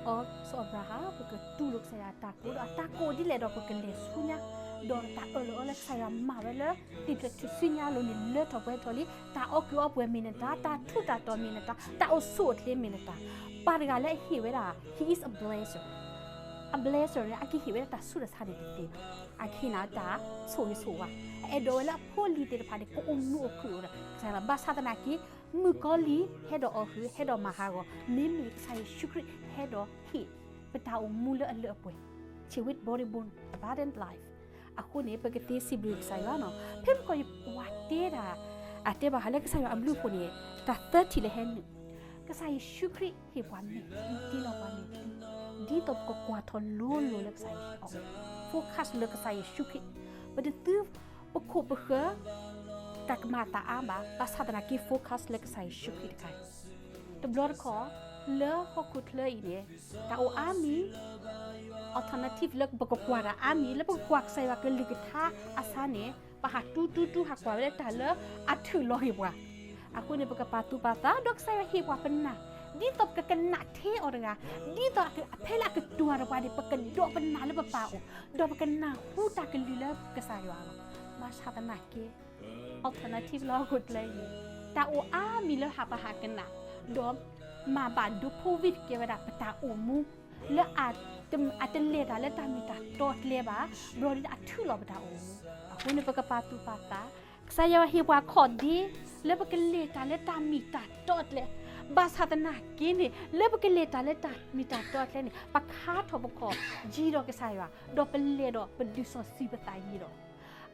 အီ စီၤအၤဘြၤဟၣ် ပကတူၢ်လိာ်ကစၢ်ယွၤအတၢ်ကိး ဒီးအတၢ်ကိးဒ်လဲၣ်ဒီး ပကလဲၤဆူညါ ဒီးတၢ်အၢၣ်လီၤအီလီၤလၢကစၢ်ယွၤမၤဝဲလၢ သ့ၣ်ဖျၢၣ်ထူၣ်စုညါအလိၤန့ၣ် လၢထီၣ်ပှဲၤထီၣ်လံ တၢ်အီၣ်ကုးအီပှဲၤမ့ၢ်နတၢ် တၢ်ထူးတၢ်တီၤမ့ၢ်နတၢ် တၢ်အိၣ်ဆူၣ်အိၣ်ချ့မ့ၢ်နတၢ် ပှၤတဂၤလၢအဟ့ၣ်ဝဲဒၣ် he is a blesser, a blesser န့ၣ် အကဟ့ၣ်ဝဲဒၣ်တၢ်ဆူးတၢ်ဆါန့ၣ်တသ့ဘၣ် အကဟ့ၣ်နၤတၢ်ဆိၣ်ဂ့ၤဆိၣ်ဝါ အအဲၣ်ဒိးဝဲလၢအဖိအလံၤသ့ၣ်တဖၣ်န့ၣ် ကအိၣ်မူအိၣ်ခုၣ်အိၣ်ဒီး ကစၢ်ယွၤ ဘၣ်ဆၣ်သနာ်က့ မုၣ်ကီၤလံၢ်ဟဲဒီးအီၣ်ဃုာ် ဟဲဒီးမၤဟးဂီၤ မ့မ့ၢ်ကစၢ်ယ့ၣ်ၡူးခရံာ်ဟဲဒီးဟ့ၣ် ပတၢ်အိၣ်မူလၢအလၢအပှဲၤ ชีวิตบริบูรณ์ abundant life အဃိန့ၣ် ပကသ့စံးဘျုးကစၢ်ယွၤနီၤ ဖဲမုၢ်ကီၢ်ပှၤတဲတၢ် အတဲဘၣ်ဃးလၢကစၢ်ယွၤအဘျုးအဖှိၣ်န့ၣ် တၢ်သၢထံၣ်လၢဟဲနုာ် ကစၢ်ယ့ၣ်ၡူးခရံာ်ဟ့ၣ်ပှၤမဲာ်ချံ တ့လီၤပှၤမဲာ်ချံ ဒ်သိးပကကွၢ်ထီၣ်လိၤလိၤလၢကစၢ်ယ့ၣ်ၡူး focus လၢကစၢ်ယ့ၣ်ၡူးခရံာ် ပတသု ပခိၣ်ပဃၢၤ တၢ်ကမၤအသးအါဘၣ် ဘၣ်ဆၣ်သနာ်က့ focus လၢကစၢ်ယ့ၣ်ၡူးခရံာ်တခါအံၤ တဘျီတခီၣ် လၢဟီၣ်ခိၣ်ချၢအံၤန့ၣ် တၢ်အိၣ်အါမံၤ alternative လၢပကကွၢ်တၢ်အါမံၤ လၢပကကွၢ်ကစၢ်ယွၤကလုၢ်ကထါအစါန့ၣ် ပဟးတူတူတူဟးကွၢ်ဝဲလၢတၢ်လၢအထုးလီၤဂ့ၤပှၤ အဃိန့ၣ် ပကပာ်သူၣ်ပာ်သး ဒီးကစၢ်ယွၤဟ့ၣ်ပှၤပနၢ် ဒ်သိးပကကနၣ်ထဲအီၤတဂၤ ဒ်သိးဖဲလၢအကတွၢ်ဒီးပှၤန့ၣ် ပကဒိးပနၢ်လၢပပၢ်အအိၣ် ဒီးပကနၢ်ဟူတၢ်ကလုၢ်လၢကစၢ်ယွၤလီၤ. ဘၣ်ဆၣ်သနာ်က့ alternative လၢဟီၣ်ခိၣ်ချၢအံၤန့ၣ် တၢ်အိၣ်အါမံၤလၢဟးပဟးကနၣ်, ဒီးမၤဘၣ်ဒိဖိဝံၤတကဲဝဲဒၣ်ပတၢ်အိၣ်မူ လၢအ အတလဲၤတၢ်လၢတၢ်မ့ၢ်တၢ်တီကျဲဘၣ်, ဘျီဒ်အထုးလီၤပတၢ်အိၣ်မူ. အဃိန့ၣ် ပကပာ်သူၣ်ပာ်သး, ကစၢ်ယွၤဟ့ၣ်ပှၤခီၣ်ဒ့ လၢပကလဲၤတၢ်လၢတၢ်မ့ၢ်တၢ်တီကျဲ, ဘၣ်ဆၣ်သနာ်က့န့ၣ် လၢပကလဲၤတၢ်လၢတၢ်မ့ၢ်တၢ်တီကျဲန့ၣ် ပခါထီၣ်ပခီၣ်ယံၤဒီးကစၢ်ယွၤ, ဒီးပလဲၤဒီးပဒုးစီဆှံပသးယံၤဒီး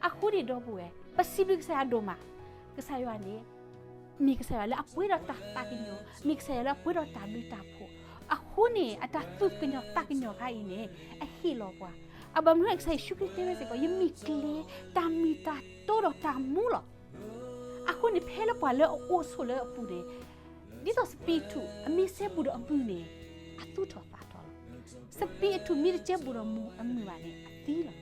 အဃိန့ၣ်ဒီပုၢ်ဝဲၢ် ပစံးဘျုးကစၢ်ယွၤဒိၣ်မး, ကစၢ်ယွၤန့ၣ် မ့ၢ်ကစၢ်ယွၤလၢအပှဲၤဒီးတၢ်သးကညီၤ, မ့ၢ်ကစၢ်ယွၤလၢအပှဲၤဒီးတၢ်ဘျုးတၢ်ဖှိၣ်, အဃိန့ၣ် အတၢ်သူၣ်ကညီၤသးကညီၤခါအံၤန့ၣ် အဟ့ၣ်လီၤပှၤ, အဘၣ်မနုၤကစၢ်ယ့ၣ်ၡူးခရံာ်တဲဝဲစ့ၢ်ကီး ယမ့ၢ်ကျဲ, တၢ်မ့ၢ်တၢ်တီဒီးတၢ်မူလီၤ. အဃိန့ၣ် ဖဲလၢပှၤလၢအအိၣ်ဆိးလၢအပူၤန့ၣ် ဒ်သိးစပံးအထူၣ် အမ့ၢ်စဲဘူးဒီးအမုၢ်န့ၣ် အသူၣ်ထီၣ်သးထီၣ်လီၤ. စပံးအထူၣ်မ့ၢ်တစဲဘူးဒီးအမုၢ်ဘၣ်န့ၣ် အသံလီၤ.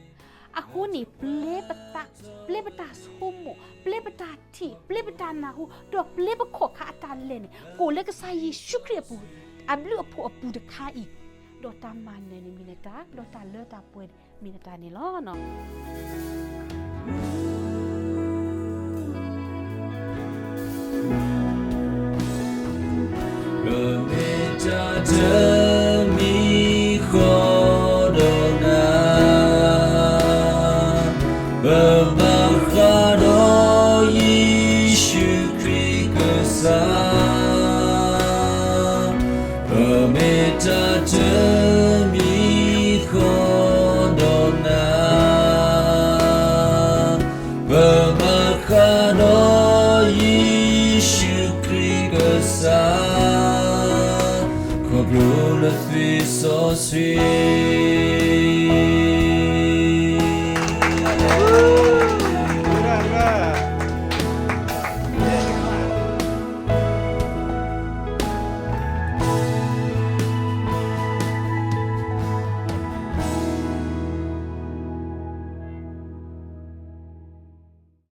အဃိန့ၣ် ပျဲပသး, ပျဲပတၢ်ဆိကမိၣ်, ပျဲပတၢ်ထံၣ်, ပျဲပတၢ်နၢ်ဟူ, ဒီးပျဲပခိးခါအတၢ်လဲၤန့ၣ် ကိးလၢကစၢ်ယ့ၣ်ၡူးခရံာ်အပူၤ, အဘျုးအဖှိၣ်အပူၤတခါအံၤ, ဒီးတၢ်မၤနၢၤန့ၣ်မ့ၢ်နတၢ်, ဒီးတၢ်လၢတၢ်ပှဲၤန့ၣ်မ့ၢ်နတၢ်န့ၣ်လီၤ. ပမ့ၢ်တၢ်တမံၤဃီဒီးနၤ, ပဘၣ်ဃးဒီးယ့ၣ်ၡူးခရံာ်ကစၢ်, ပမ့ၢ်တၢ်တမံၤဃီဒီးနၤ, ပဘၣ်ဃးဒီးယ့ၣ်ၡူးခရံာ်ကစၢ်, ခီဖျိလၢသွံၣ်စီဆှံ